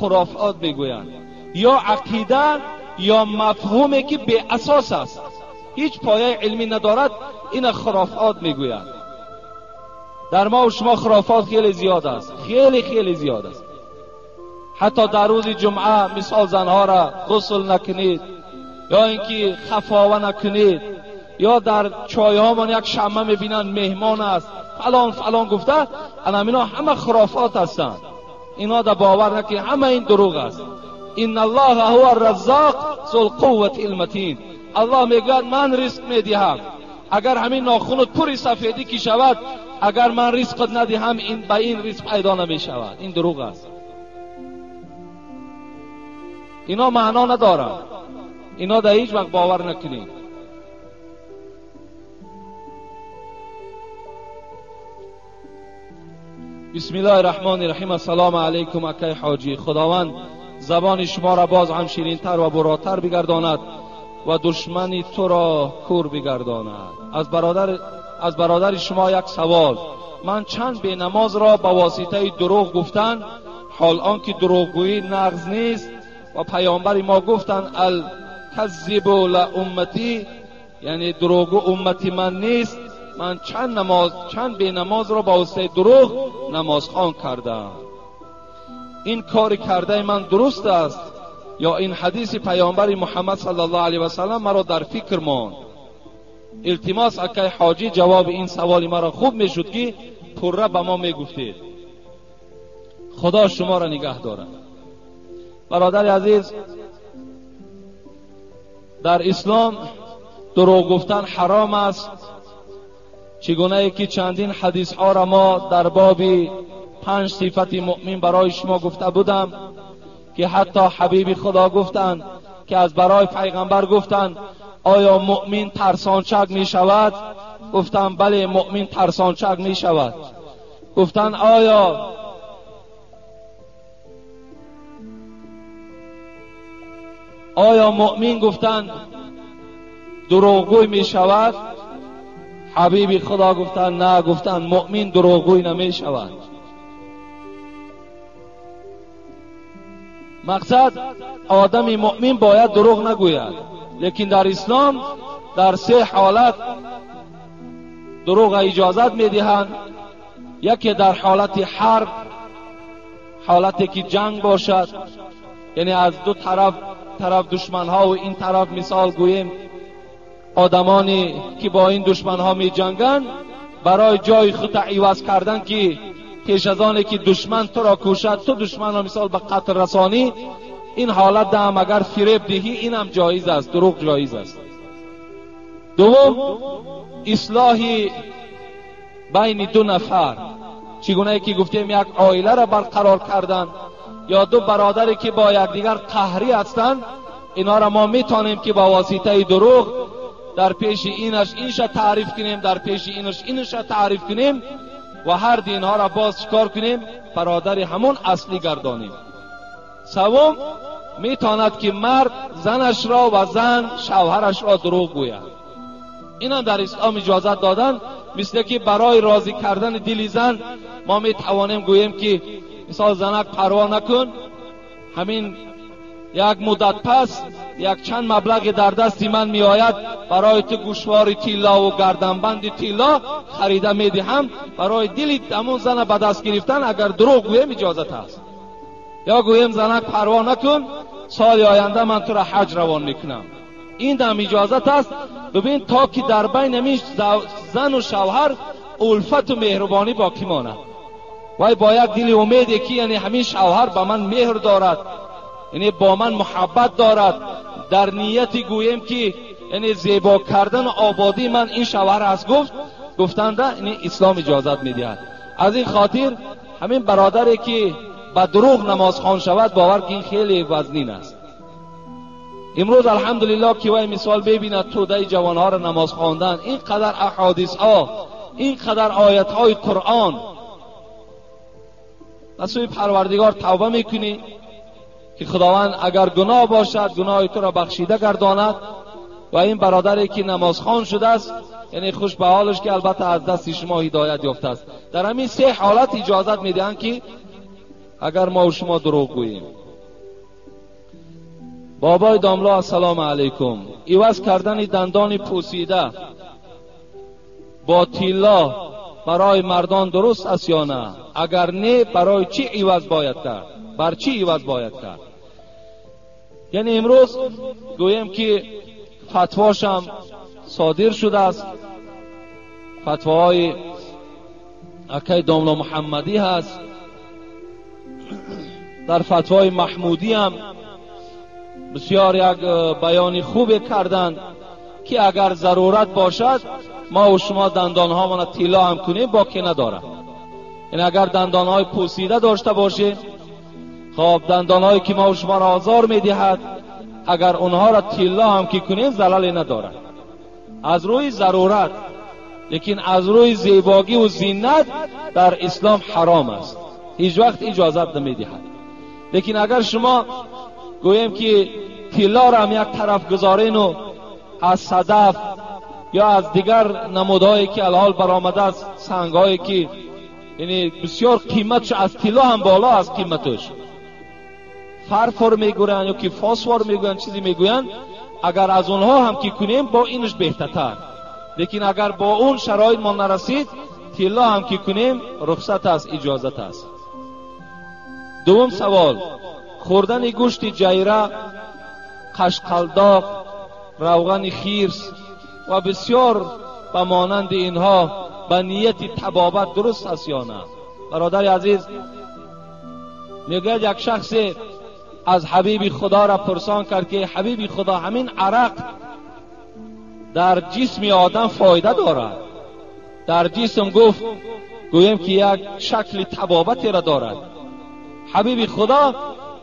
خرافات میگویند، یا عقیده یا مفهومی که بی اساس است، هیچ پایه علمی ندارد، این خرافات میگویند. در ما و شما خرافات خیلی زیاد است، خیلی خیلی زیاد است. حتی در روز جمعه مثال زنها را غسل نکنید، یا اینکه خفاوه نکنید، یا در چایهامان یک شمه میبینند مهمان است فلان فلان گفته، اینا همه خرافات هستند. اینا در باور نکنید، همه این دروغ است. ان الله هو الرزاق ذو القوة المتین. الله میگوید من رزق میدهم، اگر همین ناخونت پر سفیدی که شود، اگر من رزقت ندهم این به این رزق پیدا نمیشود. این دروغ است. اینا معنا ندارن، اینا در هیچ وقت باور نکنید. بسم الله الرحمن الرحیم. السلام علیکم اکای حاجی، خداوند زبان شما را باز هم شیرین‌تر و براتر بگرداند و دشمنی تو را کور بگرداند. از برادر شما یک سوال: من چند بی نماز را به واسطه دروغ گفتن، حال آنکه دروغگویی نقض نیست و پیامبر ما گفتن الکذب لامتی، یعنی دروغگو امتی من نیست، من چند بی نماز را به واسطه دروغ نمازخوان کردم. این کار کرده من درست است یا این حدیث پیامبر محمد صلی الله علیه و سلم مرا در فکر ماند؟ التماس اکای حاجی جواب این سوال مرا خوب میشد که پره به ما میگفتید. خدا شما را نگه دارد. برادر عزیز، در اسلام دروغ گفتن حرام است، چگونه که چندین حدیث ها را ما در باب 5 صفت مؤمن برای شما گفته بودم که حتی حبیب خدا گفتند که از برای پیغمبر گفتند آیا مؤمن ترسانچک می شود؟ گفتند بله، مؤمن ترسانچک می شود. گفتند آیا مؤمن گفتند دروغگوی می شود؟ حبیب خدا گفتند نه، گفتند مؤمن دروغگوی نمی شود. مقصد آدم مؤمن باید دروغ نگوید، لیکن در اسلام در 3 حالت دروغ اجازت میدهند. یکی در حالت حرب، حالتی که جنگ باشد، یعنی از دو طرف، طرف دشمنها و این طرف مثال گوییم одамоне ки бо ин душманҳо меҷанганд, барои ҷои худ иваз кардан ки пеш аз оне ки душман туро кушад, ту душманро мисол ба қатл расонӣ, ин ҳолат ҳам агар фиреб диҳӣ, ин ҳам ҷоиз аст, дурӯғ ҷоиз аст. Дуввум, ислоҳи байни ду нафар, чӣ гунае ки гуфтем як оиларо барқарор кардан ё ду бародаре ки бо якдигар қаҳрӣ ҳастанд, инҳоро мо метавонем ки ба воситаи дурӯғ дар пеши инаш инша таъриф кунем, дар пеши инаш инша таъриф кунем ва ҳар ду инҳоро боз чикор кунем? Бародари ҳамон аслӣ гардонем. Севум, метавонад ки мард занашро ва зан шавҳарашро дурӯғ гӯяд. Инам дар ислом иҷозат додан, мисле ки барои розӣ кардани дили зан мо метавонем гӯем ки мисол занак парво накун, ҳамин як муддат пас як чанд маблағи дар дасти ман меояд, барои ту гӯшвори тилло ва гарданбанди тилло харида медиҳам. Барои дили ҳамон зана ба даст гирифтан агар дурӯғ гӯем иҷозат аст. Ё гӯем занак парво накун, соли оянда ман туро ҳаҷ равон мекунам, ин ҳам иҷозат аст. Бибин, то ки дар байни ҳамин зану шавҳар улфату меҳрубонӣ боқӣ монад. Вай бо як дили умеде ки яъне ҳамин шавҳар ба ман меҳр дорад, яъне бо ман муҳаббат дорад, дар нияти гӯем ки яъне зебо кардану ободии ман ин шавҳар аст, гуфт гуфтанда, яъне ислом иҷозат медиҳад. Аз ин хотир ҳамин бародаре ки ба дурӯғ намозхон шавад, бовар ки ин хеле вазнин аст. Имрӯз алҳамдулиллоҳ ки вай мисол бибинад тӯдаи ҷавонҳоро намоз хондан, ин қадар аҳодисҳо, ин қадар оятҳои Қуръон, ба сӯи Парвардигор тавба мекунӣ ки Худованд агар гуноҳ бошад гуноҳи туро бахшида гардонад. Ва ин бародаре ки намозхон шудааст, яъне хуш ба ҳолаш ки албатта аз дасти шумо ҳидоят ёфтааст. Дар ҳамин се ҳолат иҷозат медиҳанд ки агар мо шумо дурӯғ гӯем. Бобои домло, ассалому алайкум. Иваз кардани дандони пӯсида бо тилло барои мардон дуруст аст ё на? Агар не, барои чӣ иваз бояд кард? Бар чӣ иваз бояд кард? Яъне имрӯз гӯем ки фатвошам содир шудааст, фатвоҳои акаи домло Муҳаммадӣ ҳаст, дар фатвои Маҳмудӣ ҳам бисёр як баёни хубе карданд ки агар зарурат бошад мо ва шумо дандонҳомонро тилло ҳам кунем, боке надорад. Яъне агар дандонҳои пӯсида дошта бошем, хоб дандонҳое ки мо ва шуморо озор медиҳад, агар онҳоро тилло ҳам ки кунем залале надорад аз рӯи зарурат. Лекин аз рӯи зебогӣ ва зинат дар ислом ҳаром аст, ҳеҷ вақт иҷозат намедиҳад. Лекин агар шумо гӯем ки тиллоро ҳам як тараф гузорену аз садаф ё аз дигар намудҳое ки алҳол баромадааст, сангҳое ки яъне бисёр қиматш аз тилло ҳам боло аст, қиматаш фарфор мегӯянд ё ки фосфор мегӯянд, чизе мегӯянд, агар аз онҳо ҳам ки кунем бо инаш беҳтартар. Лекин агар бо он шароит мо нарасид, тилло ҳам ки кунем рухсат аст, иҷозат аст. Дуввум савол: хӯрдани гӯшти ҷайра, қашқалдоқ, равғани хирс ва бисёр ба монанди инҳо ба нияти табобат дуруст аст ё на? Бародари азиз, мегӯяд як шахсе аз ҳабиби Худоро пурсон кард ки ҳабиби Худо, ҳамин арақ дар ҷисми одам фоида дорад? Дар ҷисм гуфт гӯем ки як шакли табобатеро дорад. Ҳабиби Худо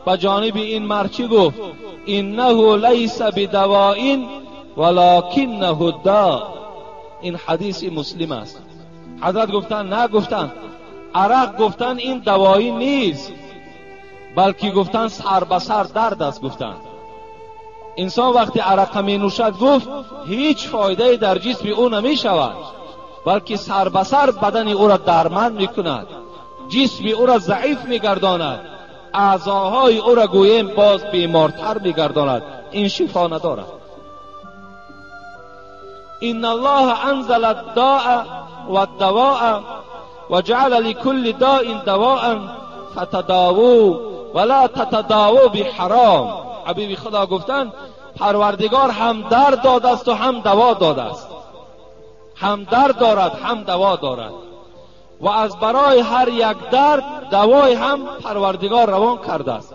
ба ҷониби ин мард чӣ гуфт? Иннаҳу лайса бидавоин валокиннаҳу да. Ин ҳадиси муслим аст. Ҳазрат гуфтанд на, гуфтанд арақ гуфтанд ин давоӣ нест, балки гуфтанд сар ба сар дард аст. Гуфтанд инсон вақти арақа менӯшад, гуфт ҳеҷ фоидае дар ҷисми ӯ намешавад, балки сар ба сар бадани ӯро дарманд мекунад, ҷисми ӯро заиф мегардонад, аъзоҳои ӯро гӯем боз бемортар мегардонад. Ин шифо надорад. إن الله أنزل الداء والدواء وجعل لكل داء دواء فتداووا ولا تتداووا بحرام. حبیب خدا گفتند پروردگار هم درد داده است و هم دوا داده است. هم درد دارد هم دوا دارد و از برای هر یک درد دوای هم پروردگار روان کرده است.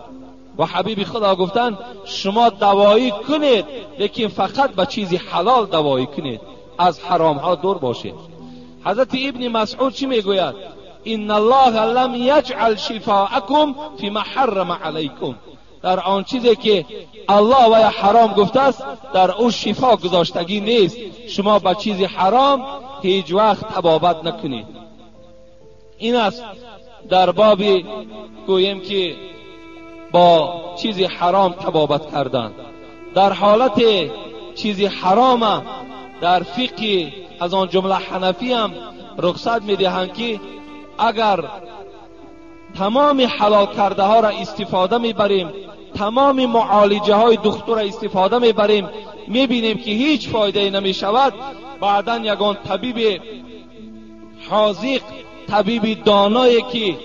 و حبیب خدا گفتند شما دوایی کنید، لیکن فقط به چیزی حلال دوایی کنید، از حرام ها دور باشید. حضرت ابن مسعود چی میگوید؟ ان الله لم یجعل شفاءکم فیما حرم علیکم. در آن چیزی که الله و حرام گفته است در او شفا گذاشتگی نیست. شما به چیزی حرام هیچ وقت طبابت نکنید. این است در باب گوییم که با چیزی حرام طبابت کردن. در حالت چیزی حرام در فقه از آن جمله حنفی هم رخصت میدهند که اگر تمام حلال کرده ها را استفاده میبریم، تمام معالجه های دکتر را استفاده میبریم، میبینیم که هیچ فایده نمیشود، بعدا یگان طبیب حاذق، طبیب دانایی که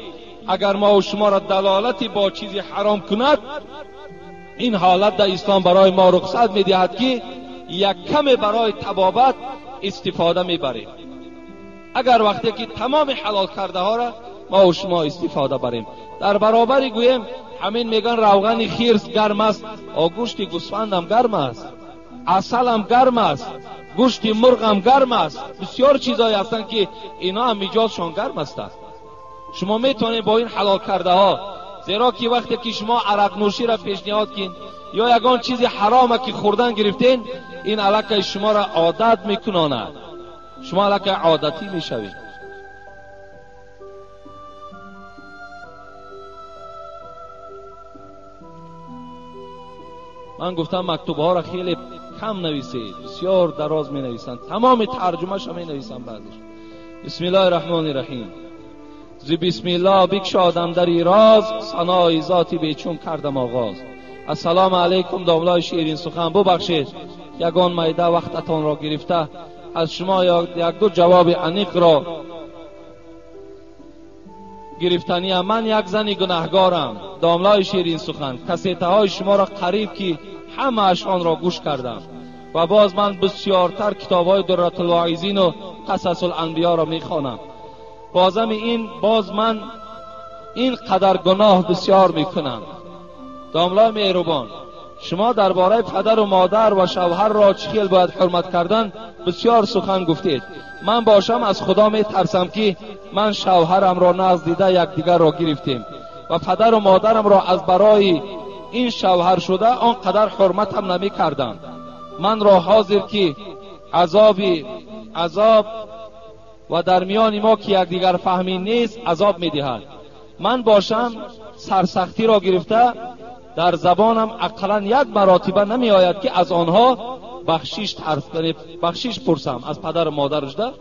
اگر ما و شما را دلالتی با چیزی حرام کند، این حالت در اسلام برای ما رخصت میدهد که یک کم برای طبابت استفاده میبریم. اگر وقتی که تمام حلال کرده ها را ما و شما استفاده بریم، در برابری گوییم همین میگن روغن خرس گرم است، گوشت گوسفند هم گرم است، عسل هم گرم است، گوشت مرغ هم گرم است. بسیار چیزایی هستند که اینا هم ایجادشان گرم هستند. شما میتونید با این حلال کرده ها، زیرا که وقتی که شما عرق نوشی را پیشنهاد کن یا یگان چیزی حرامه که خوردن گرفتین، این علاقه شما را عادت میکناند، شما علاقه عادتی میشوید. من گفتم مکتوب ها را خیلی کم نویسید، بسیار دراز می نویسند، تمام ترجمه شما می نویسند بعدش. بسم الله الرحمن الرحیم. ز بسم الله بکشادم در راز، ثنای ذاتی بیچون کردم آغاز. السلام علیکم داملای شیرین سخن، ببخشید یگان مایده وقتتان را گرفته، از شما یک دو جواب عمیق را گرفتنی. من یک زن گناهگارم داملای شیرین سخن، کسیته های شما را قریب که همه اشان را گوش کردم و باز من بسیارتر کتاب های درة الواعظین و قصص الانبیا را میخوانم. بازم این باز من این قدر گناه بسیار میکنم. داملای مهربان، شما درباره پدر و مادر و شوهر را چخیل باید حرمت کردن بسیار سخن گفتید. من باشم از خدا می ترسم که من شوهرم را نزد دیده یکدیگر را گرفتیم و پدر و مادرم را از برای این شوهر شده آنقدر حرمتم نمی کردم. من را حاضر که عذاب و در میان ما که یکدیگر فهمی نیست عذاب می دهد. من باشم سرسختی را گرفته در زبانم اقلا یک مراتبه نمی آید که از آنها بخشیش پرسم از پدر و مادرش ده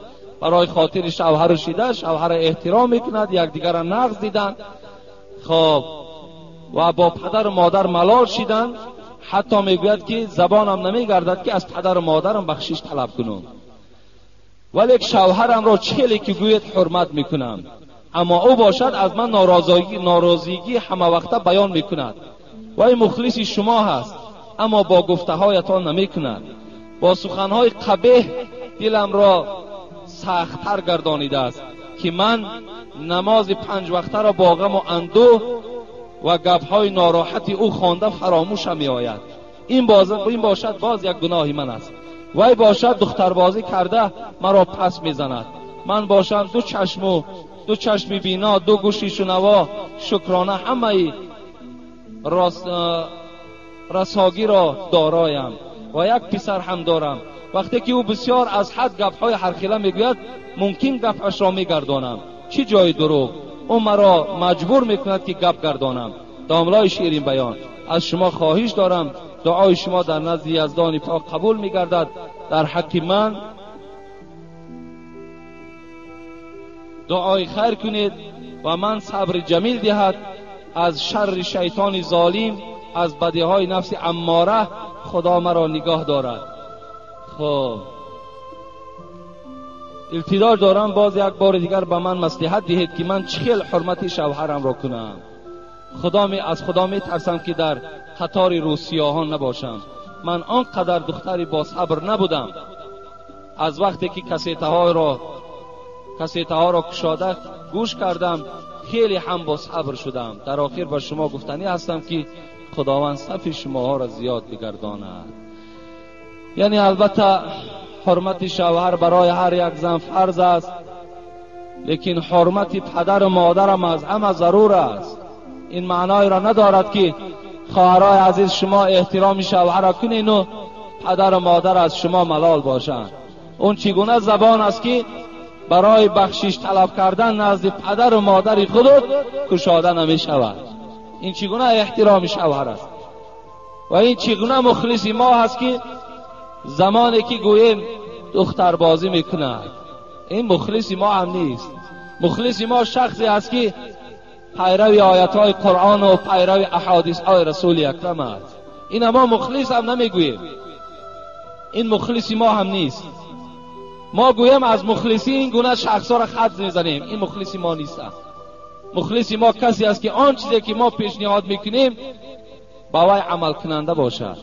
برای خاطر شوهر شیده، شوهر احترام میکند، یکدیگر را نقض دیدن، خب و با پدر و مادر ملال شیدن. حتی میگوید که زبانم نمیگردد که از پدر و مادرم بخشش طلب کنم، ولی شوهرم را چلی که گوید حرمت میکنم، اما او باشد از من ناراضگی همه وقته بیان میکند. وی مخلص شما هست اما با گفته هایتان نمیکند. با سخنهای قبیح دلم را سخت‌تر گردانیده است که من نماز 5 وقته را با غم و اندوه و گپهای ناراحتی او خوانده فراموشم میآید. این باشد باز یک گناهی من است. وی باشد دختربازی کرده مرا پس میزند. من باشم دو چشم بینا، دو گوشی شنوا، شکرانه همه رساگی را دارایم و یک پسر هم دارم. وقتی که او بسیار از حد گپهای هرخیله میگوید ممکن گپش را میگردانم. چی جای دروغ، او مرا مجبور میکند که گپ گردانم. داملای شیرین بیان، از شما خواهش دارم دعای شما در نزد یزدان پاک قبول میگردد. در حق من دعای خیر کنید و من صبر جمیل دهد از شر شیطان ظالم، از بدیهای نفس اماره خدا مرا نگاه دارد. خب التجا دارم باز یک بار دیگر به من مصلحت دهید که من چخیل حرمت شوهرم را کنم. از خدا می ترسم که در قطار روسیاهان نباشم. من آنقدر دختری با صبر نبودم. از وقتی که کسیت‌ها را کشاده گوش کردم خیلی هم با صبر شدم. در آخر با شما گفتنی هستم که خداوند صف شماها را زیاد بگرداند. یعنی البته حرمت شوهر برای هر یک زن فرض است، لیکن حرمت پدر و مادرم از همه ضرور است. این معنای را ندارد که خواهرای عزیز شما احترام شوهر را کنین و پدر و مادر از شما ملال باشند. اون چگونه زبان است که برای بخشش طلب کردن نزد پدر و مادر خود کشاده نمی شود؟ این چگونه احترام شوهر است؟ و این چگونه مخلص ما هست که زمانی که گوییم دختر بازی میکند؟ این مخلص ما هم نیست. مخلص ما شخصی است که پیرو آیت های قرآن و پیرو احادیث های رسول اکرم است. این ما مخلص هم نمیگوییم، این مخلص ما هم نیست. ما گوییم از مخلصی این گونه شخص ها را خط میزنیم، این مخلص ما نیست. مخلص ما کسی است که آن چیزی که ما پیشنهاد میکنیم با وی عمل کننده باشد.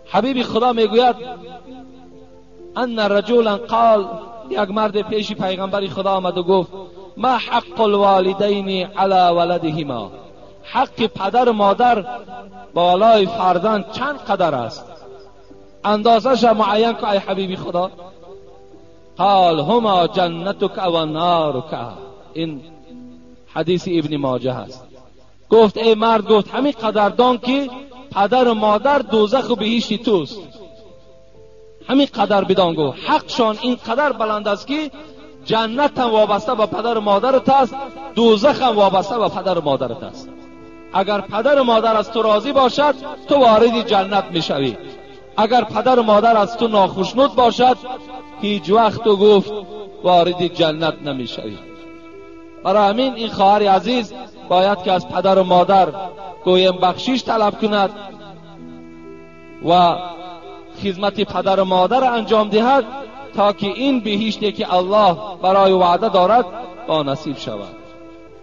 حبیب خدا میگوید ان رجلا قال، یک مرد پیش پیغمبر خدا آمد و گفت ما حق الوالدین علی ولدهما، حق پدر و مادر بالای فرزند چند قدر است؟ اندازش معین که ای حبیب خدا. قال هما جنتک و نارک. این حدیث ابن ماجه است. گفت ای مرد، گفت همین قدر دان که پدر و مادر دوزخ و بهشت توست. همین قدر بدان. گفت حقشان این قدر بلند است که جنت هم وابسته به پدر و مادرت است، دوزخ هم وابسته به پدر و مادرت است. اگر پدر و مادر از تو راضی باشد تو وارد جنت میشوی، اگر پدر و مادر از تو ناخشنود باشد هیچ وقت تو گفت وارد جنت نمیشوی. برای همین این خواهر عزیز باید که از پدر و مادر گویم بخشش طلب کند و خدمت پدر و مادر انجام دهد تا که این بهشتی که الله برای وعده دارد با نصیب شود.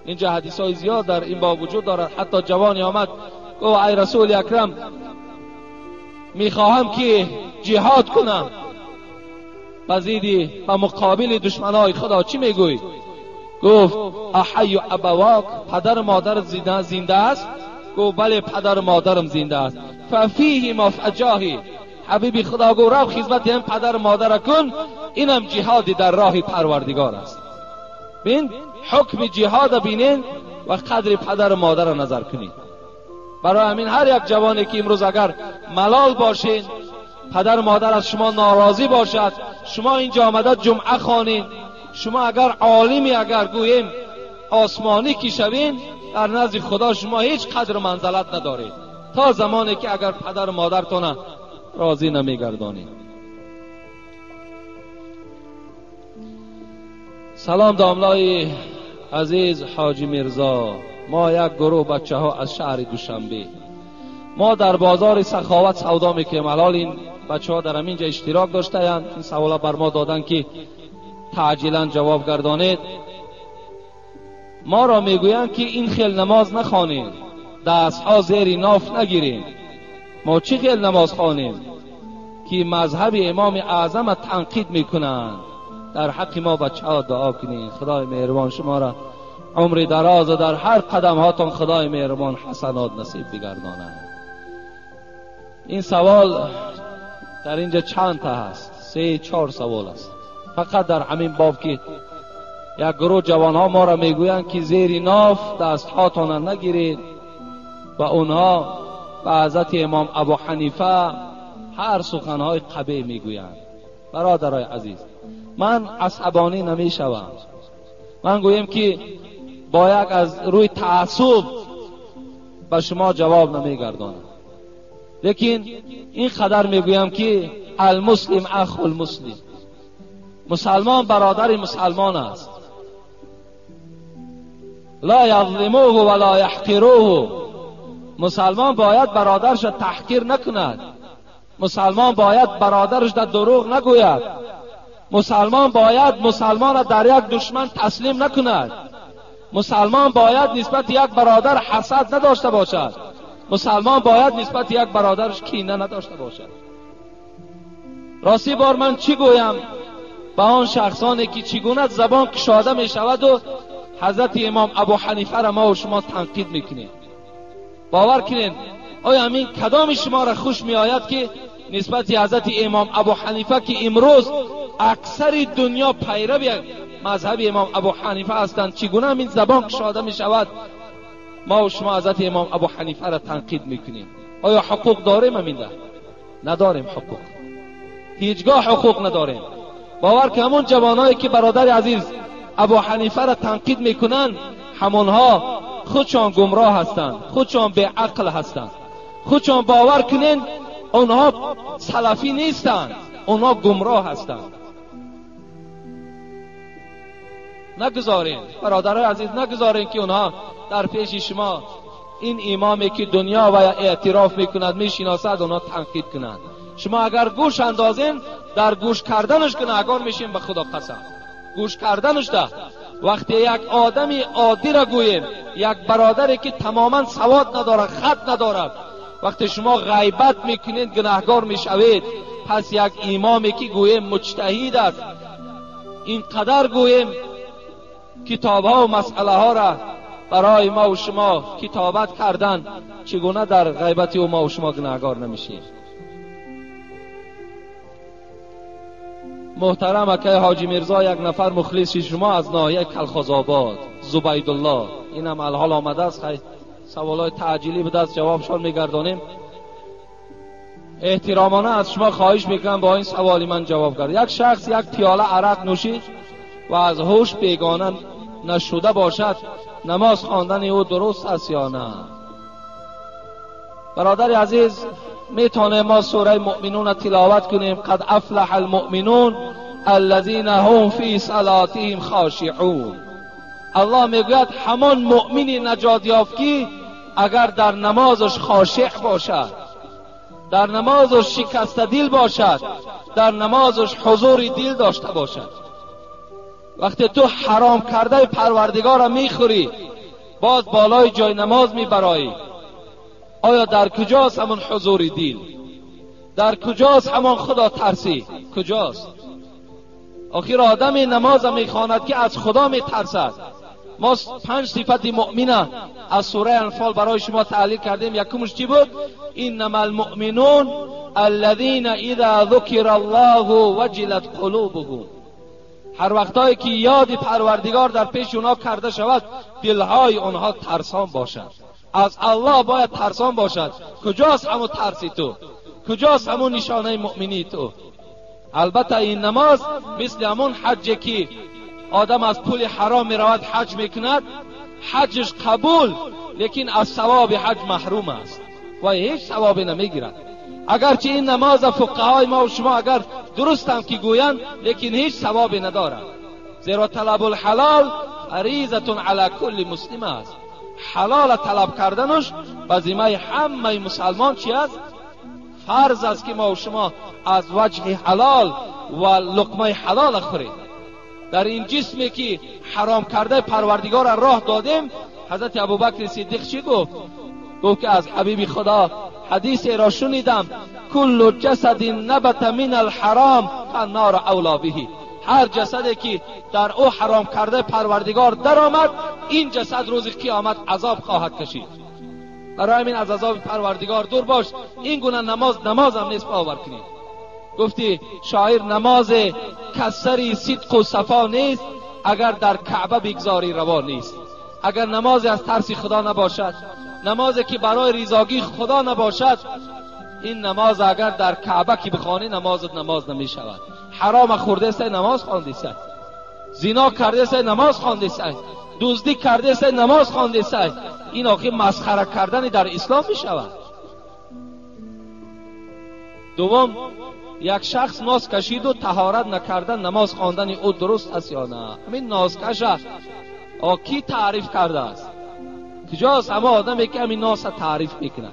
اینجا حدیث های زیاد در این باب وجود دارد. حتی جوانی آمد گفت ای رسول اکرم میخواهم که جهاد کنم، بزیدی و مقابل دشمنای خدا چی میگویی؟ گفت احی ابواک، پدر مادر زنده است؟ گفت بله پدر مادرم زنده است. ففیه ما فجاهی، حبیبی خدا گفت رو خدمت هم پدر مادر کن، اینم جهادی در راه پروردگار است. بین حکم جهاد بینین و قدر پدر مادر را نظر کنید. برای همین هر یک جوانی که امروز اگر ملال باشین، پدر مادر از شما ناراضی باشد، شما اینجا آمده جمعه خوانین، شما اگر عالمی اگر گوییم آسمانی کی شوین، در نزد خدا شما هیچ قدر و منزلت ندارید تا زمانی که اگر پدر و مادرتون راضی نمیگردانید. سلام داملای عزیز حاجی میرزا، ما یک گروه بچه ها از شهر دوشنبه، ما در بازار سخاوت سودا میکنیم. الان این بچه ها در همینجا اشتراک داشته اند، این سوالا بر ما دادن که تعجیلا جواب گردانید. ما را میگویند که این خیل نماز نخوانید، دستها زیر ناف نگیریم. ما چی خیل نماز خوانیم که مذهب امام اعظم تنقید میکنند؟ در حق ما بچه ها دعا کنید. خدای مهربان شما را عمر دراز و در هر قدم هاتون خدای مهربان حسنات نصیب بگرداند. این سوال در اینجا چند تا هست؟ 3-4 سوال است فقط در همین باب که یک گروه جوان ها ما را میگویند که زیر ناف دست هاتون نگیرید و اونها به حضرت امام ابو حنیفه هر سخنهای قبیح میگویند. برادرای عزیز، من عصبانی نمیشوم. من گویم که با یک از روی تعصب به شما جواب نمیگردانم، لیکن این قدر میگویم که المسلم اخو المسلم، مسلمان برادر مسلمان است. لا یظلموه ولا یحقروه، مسلمان باید برادرش تحقیر نکند، مسلمان باید برادرش در دروغ نگوید، مسلمان باید مسلمان را در یک دشمن تسلیم نکند، مسلمان باید نسبت یک برادر حسد نداشته باشد، مسلمان باید نسبت یک برادرش کینه نداشته باشد. راستی بار من چی گویم به آن شخصانی که چگونه زبان کشاده می شود و حضرت امام ابو حنیفه را ما و شما تنقید میکنیم. باور کنین آیا همین کدام شما را خوش می آید که نسبت حضرت امام ابو حنیفه که امروز اکثر دنیا پیرو مذهب امام ابو حنیفه هستند، چگونه همین زبان کشاده می شود ما و شما حضرت امام ابو حنیفه را تنقید میکنیم؟ آیا حقوق داریم همین ده؟ نداریم حقوق، هیچگاه حقوق نداریم. باور که همون جوانایی که برادر عزیز ابو حنیفه را تنقید میکنن، همونها خودشان گمراه هستند، خودشان به عقل هستند، خودشان باور کنین اونها سلفی نیستند، اونها گمراه هستند. نگذارین برادرای عزیز، نگذارین که اونها در پیش شما این امامی که دنیا و اعتراف میکند میشناسد اونها تنقید کنند. شما اگر گوش اندازین در گوش کردنش گناهگار میشین، به خدا قسم. گوش کردنش ده. وقتی یک آدمی عادی را گوییم، یک برادری که تماما سواد ندارد، خط ندارد، وقتی شما غیبت میکنید گناهگار میشوید. پس یک امامی که گوییم مجتهد است، اینقدر گوییم کتاب ها و مسئله ها را برای ما و شما کتابت کردن، چگونه در غیبت او ما و شما گناهگار نمیشیم؟ محترم اکای حاجی میرزا، یک نفر مخلص شما از ناحیه کلخازآباد، زبیدالله، اینم الحال آمده است. خیلی سوالای تعجیلی به دست جوابشان میگردانیم. احترامانه از شما خواهش میکنم با این سوالی من جواب گرد. یک شخص یک پیاله عرق نوشید و از هوش بیگانه نشده باشد، نماز خواندن او درست است یا نه؟ برادر عزیز، میتونه ما سوره مؤمنون تلاوت کنیم، قد افلح المؤمنون الذین هم فی صلاتهم خاشعون. الله میگوید همان مؤمنی نجات یافت که اگر در نمازش خاشع باشد، در نمازش شکسته دل باشد، در نمازش حضور دل داشته باشد. وقتی تو حرام کرده پروردگار را میخوری، باز بالای جای نماز میبرایی، آیا در کجاست همان حضور دل؟ در کجاست همان خدا ترسی؟ کجاست؟ آخر آدم نماز میخواند که از خدا میترسد. ما 5 صفت مؤمنه از سوره انفال برای شما تحلیل کردیم. یکمش چی بود؟ انما المؤمنون الذین اذا ذکر الله وجلت قلوبهم. هر وقتایی که یاد پروردگار در پیش اونها کرده شود، دلهای آنها ترسان باشد. از الله باید ترسان باشد. کجاست همون ترسی تو؟ کجاست همون نشانه مؤمنی تو؟ البته این نماز مثل همون حج که آدم از پول حرام میرود حج میکند، حجش قبول، لیکن از ثواب حج محروم است و هیچ ثوابی نمیگیرد. اگرچه این نماز فقهای ما و شما اگر درست هم که گویند، لیکن هیچ ثوابی ندارد. زیرا طلب الحلال فریضة علی کل مسلم است. حلال طلب کردنش به ذمه همه مسلمان چی است؟ فرض است که ما و شما از وجه حلال و لقمه حلال خوریم. در این جسمی که حرام کرده پروردگار را راه دادیم، حضرت ابوبکر صدیق چی گفت؟ گفت که از حبیب خدا حدیث را شنیدم، کل جسد نبت من الحرام فالنار اولا به. هر جسدی که در او حرام کرده پروردگار درآمد، این جسد روز قیامت عذاب خواهد کشید. برای همین از عذاب پروردگار دور باش. این گونه نماز نماز هم نیست باور کنید. گفتی شاعر نماز کسری صدق و صفا نیست، اگر در کعبه بگذاری روا نیست. اگر نماز از ترس خدا نباشد، نمازی که برای رضاگی خدا نباشد، این نماز اگر در کعبه که بخوانی نمازت نماز نمی شود. حرام خورده است نماز خوانده است، زنا کرده است نماز خوانده است، دزدی کرده است نماز خوانده است. این آخه مسخره کردن در اسلام می شود. دوم، یک شخص ناز کشید و طهارت نکردن نماز خواندن او درست است یا نه؟ همین نازکش کی تعریف کرده است؟ کجاست اما آدمی که همین ناز تعریف میکنه؟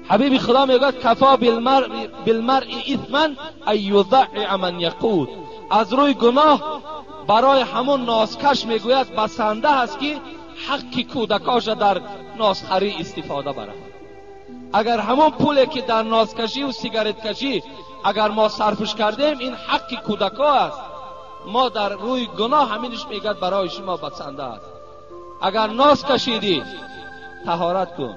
حبیب خدا میگوید کفا بالمرء اثما ان یضعع من یقود. از روی گناه برای همون نازکش میگوید بسنده است که حق کودکاش در نازخری استفاده برد. Агар ҳамон пуле ки дар нозкашӣ ва сигареткашӣ агар мо сарфш кардем, ин ҳаққи кӯдакҳо аст. Мо дар рӯи гуноҳ ҳаминш мегӯяд барои шумо басанда аст. Агар ноз кашидӣ таҳорат кун,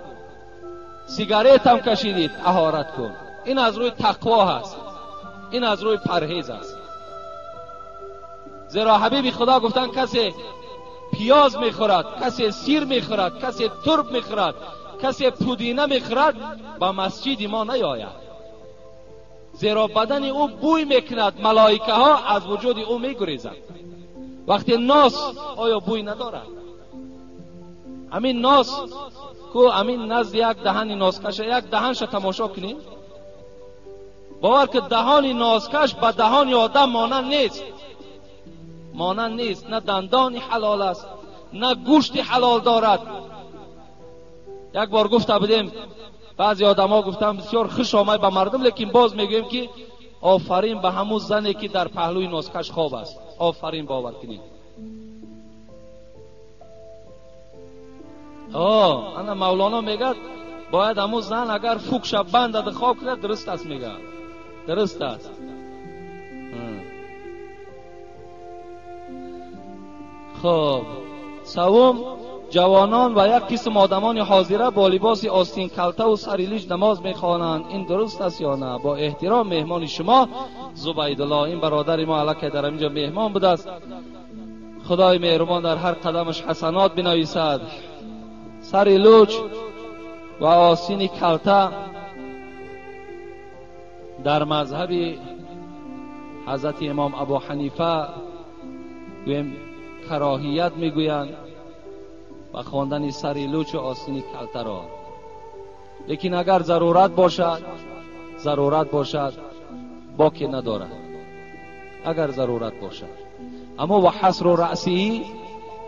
сигарет ҳам кашидӣ таҳорат кун. Ин аз рӯи тақво ҳаст, ин аз рӯи парҳез аст. Зеро ҳабиби Худо гуфтанд касе пиёз мехӯрад, касе сир мехӯрад, касе турб мехӯрад, касе пудина мехӯрад, ба масҷиди мо наёяд, зеро бадани ӯ бӯй мекунад, малоикаҳо аз вуҷуди ӯ мегурезанд. Вақте нос оё бӯй надорад? Ҳамин нос ку ҳамин назди як даҳани носкаша, як даҳанша тамошо кунед, бовар ки даҳони носкаш ба даҳони одам монанд нест, монанд нест. На дандони ҳалол аст, на гӯшти ҳалол дорад. Як бор гуфта будем, баъзе одамҳо гуфтанд бисёр хуш омад ба мардум, лекин боз мегӯем ки офарин ба ҳамун зане ки дар паҳлӯи носкаш хоб аст. Офарин, бовар кунед. Ана Мавлоно мегӯяд бояд ҳамун зан агар фукша бандад хоб кунад, дуруст аст, мегӯяд, дуруст аст. Хоб, севум, ҷавонон ва як қисм одамони ҳозира бо либоси остин калта ва сари лич намоз мехонанд, ин дуруст аст ё на? Бо эҳтиром меҳмони шумо Зубайдулло. Ин бародари мо аллакай дар ҳаминҷо меҳмон будааст. Худои меҳрубон дар ҳар қадамаш ҳасанот бинависад. Сари луч ва остини калта дар мазҳаби ҳазрати имом Абу Ҳанифа гӯем кароҳият мегӯянд ва хондани сари луч ва остини калтаро. Лекин агар зарурат бошад, зарурат бошад, боке надорад. Агар зарурат бошад. Аммо ва ҳасру раъсиҳӣ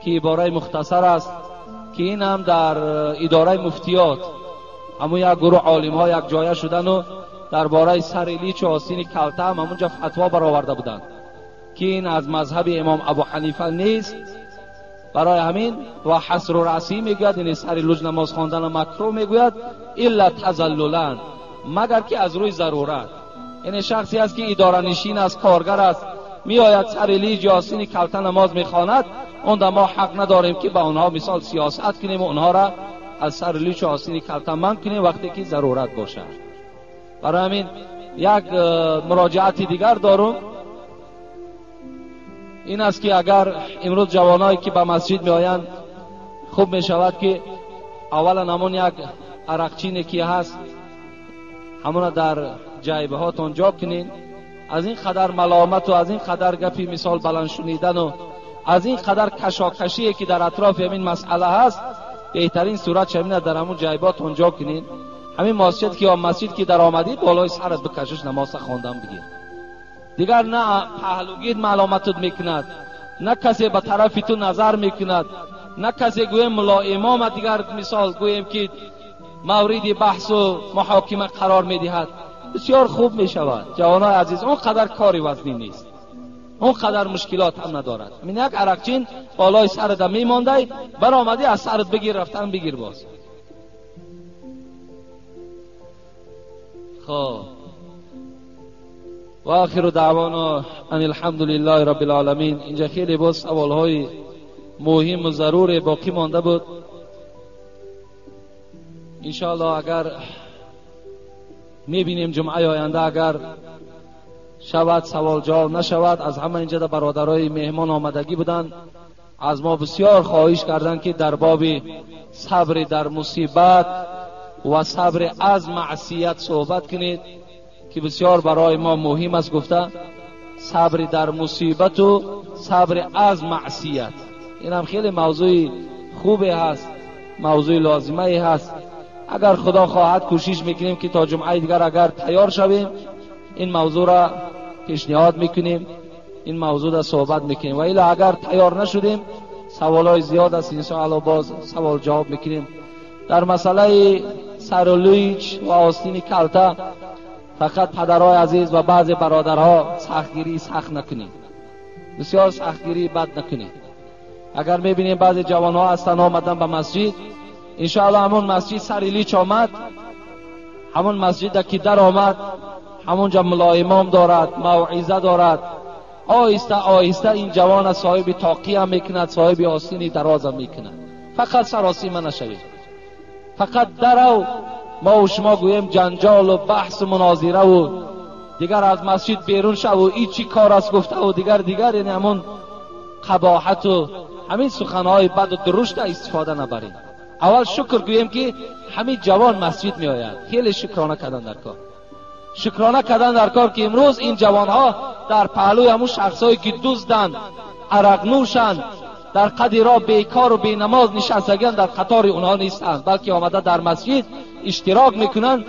ки ибораи мухтасар аст, ки ин ҳам дар идораи муфтиёт ҳамун як гурӯҳ олимҳо як ҷоя шудану дар бораи сари лич ва остини калта ҳам ҳамунҷа фатво бароварда буданд ки ин аз мазҳаби имом Абу Ҳанифа нест. Барои ҳамин ва ҳасру раъсӣ мегӯяд, яъне сари луч намоз хондана макрӯҳ мегӯяд, илла тазаллулан, магар ки аз рӯи зарурат. Яъне шахсе аст ки идоранишин аст, коргар аст, меояд сари лич ё остини калта намоз мехонад, он да мо ҳақ надорем ки ба онҳо мисол сиёсат кунем ва онҳоро аз сари лич ва остини калта манъ кунем вақте ки зарурат бошад. Барои ҳамин як муроҷиати дигар дорум, ин аст ки агар имрӯз ҷавоное ки ба масҷид меоянд, хуб мешавад ки аввалан ҳамон як арақчине ки ҳаст ҳамона дар ҷайбҳотон ҷо кунед. Аз ин қадар маломату аз ин қадар гапи мисол баланд шунидану аз ин қадар кашокашие ки дар атрофи ҳамин масъала ҳаст, беҳтарин сурат шамина дар ҳамон ҷайбҳотон ҷо кунед. Ҳамин масҷид ки ё масҷид ки даромадид, болои сарат бикашиш намоза хондан бигир. Дигар на паҳлугир маломатут мекунад, на касе ба тарафи ту назар мекунад, на касе гӯем мулло имома дигар мисол гӯем ки мавриди баҳсу муҳокима қарор медиҳад. Бисёр хуб мешавад. Ҷавонои азиз, он қадар кори вазнин нест, он қадар мушкилот ҳам надорад. Мин як арақчин болои сарата мемондай, баромадӣ аз сарат бигир, рафтан бигир боз. خب و آخر دعوانا ان الحمد لله رب العالمین. اینجا خیلی باز سوالهای مهم و ضرور باقی مانده بود. انشاءالله اگر میبینیم جمعه آینده اگر شود سوال جواب نشود، از همه اینجا برادرای مهمان آمدگی بودند، از ما بسیار خواهش کردند که در باب صبر در مصیبت و صبر از معصیت صحبت کنید که بسیار برای ما مهم است. گفته صبر در مصیبت و صبر از معصیت، این هم خیلی موضوع خوبی هست، موضوع لازمه هست. اگر خدا خواهد کوشش میکنیم که تا جمعه دیگر اگر تیار شویم این موضوع را پیشنهاد میکنیم، این موضوع را صحبت میکنیم، و الا اگر تیار نشدیم سوالای زیاد است، انشاءالله باز سوال جواب میکنیم. در مسئله سرولویچ و آستین کلته فقط پدرهای عزیز و بعض برادرها سختگیری سخت نکنید، بسیار سختگیری بد نکنید. اگر میبینیم بعض جوانها هستن آمدن به مسجد، انشاءالله همون مسجد سر لیچ آمد، ҳамон масҷида ки даромад, ҳамонҷа мулоимом дорад, мавъиза дорад. Оҳиста оҳиста ин ҷавона соҳиби тоқия мекунад, соҳиби остини дароза мекунад. Фақат саросима нашавед. Фақат дарав мо ва шумо гӯем ҷанҷолу баҳсу мунозираву дигар аз масҷид берун шаву ин чӣ кор аст гуфтаву дигар дигар, яъне ҳамон қабоҳату ҳамин суханҳои баду дурушта истифода набарем. Аввал шукр гӯем ки ҳамин ҷавон масҷид меояд. Хеле шукрона кардан дар кор. Шукрона кардан дар кор ки имрӯз ин ҷавонҳо дар паҳлӯи ҳамун шахсҳое ки дузданд, арақнӯшанд, дар қади роҳ бекору бенамоз нишастагианд, дар қатори онҳо нестанд, балки омада дар масҷид иштирок мекунанд,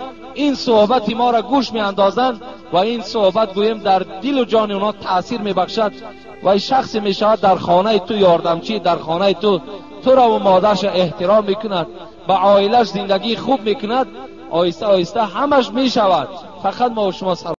ин суҳбати моро гӯш меандозанд ва ин суҳбат гӯем дар дилу ҷони онҳо таъсир мебахшад ва шахсе мешавад дар хонаи ту ёрдамчӣ, дар хонаи ту туро ва модарша эҳтиром мекунад, ба оилаш зиндагии хуб мекунад. Оҳиста оҳиста ҳамаш мешавад. Фақат мо шумо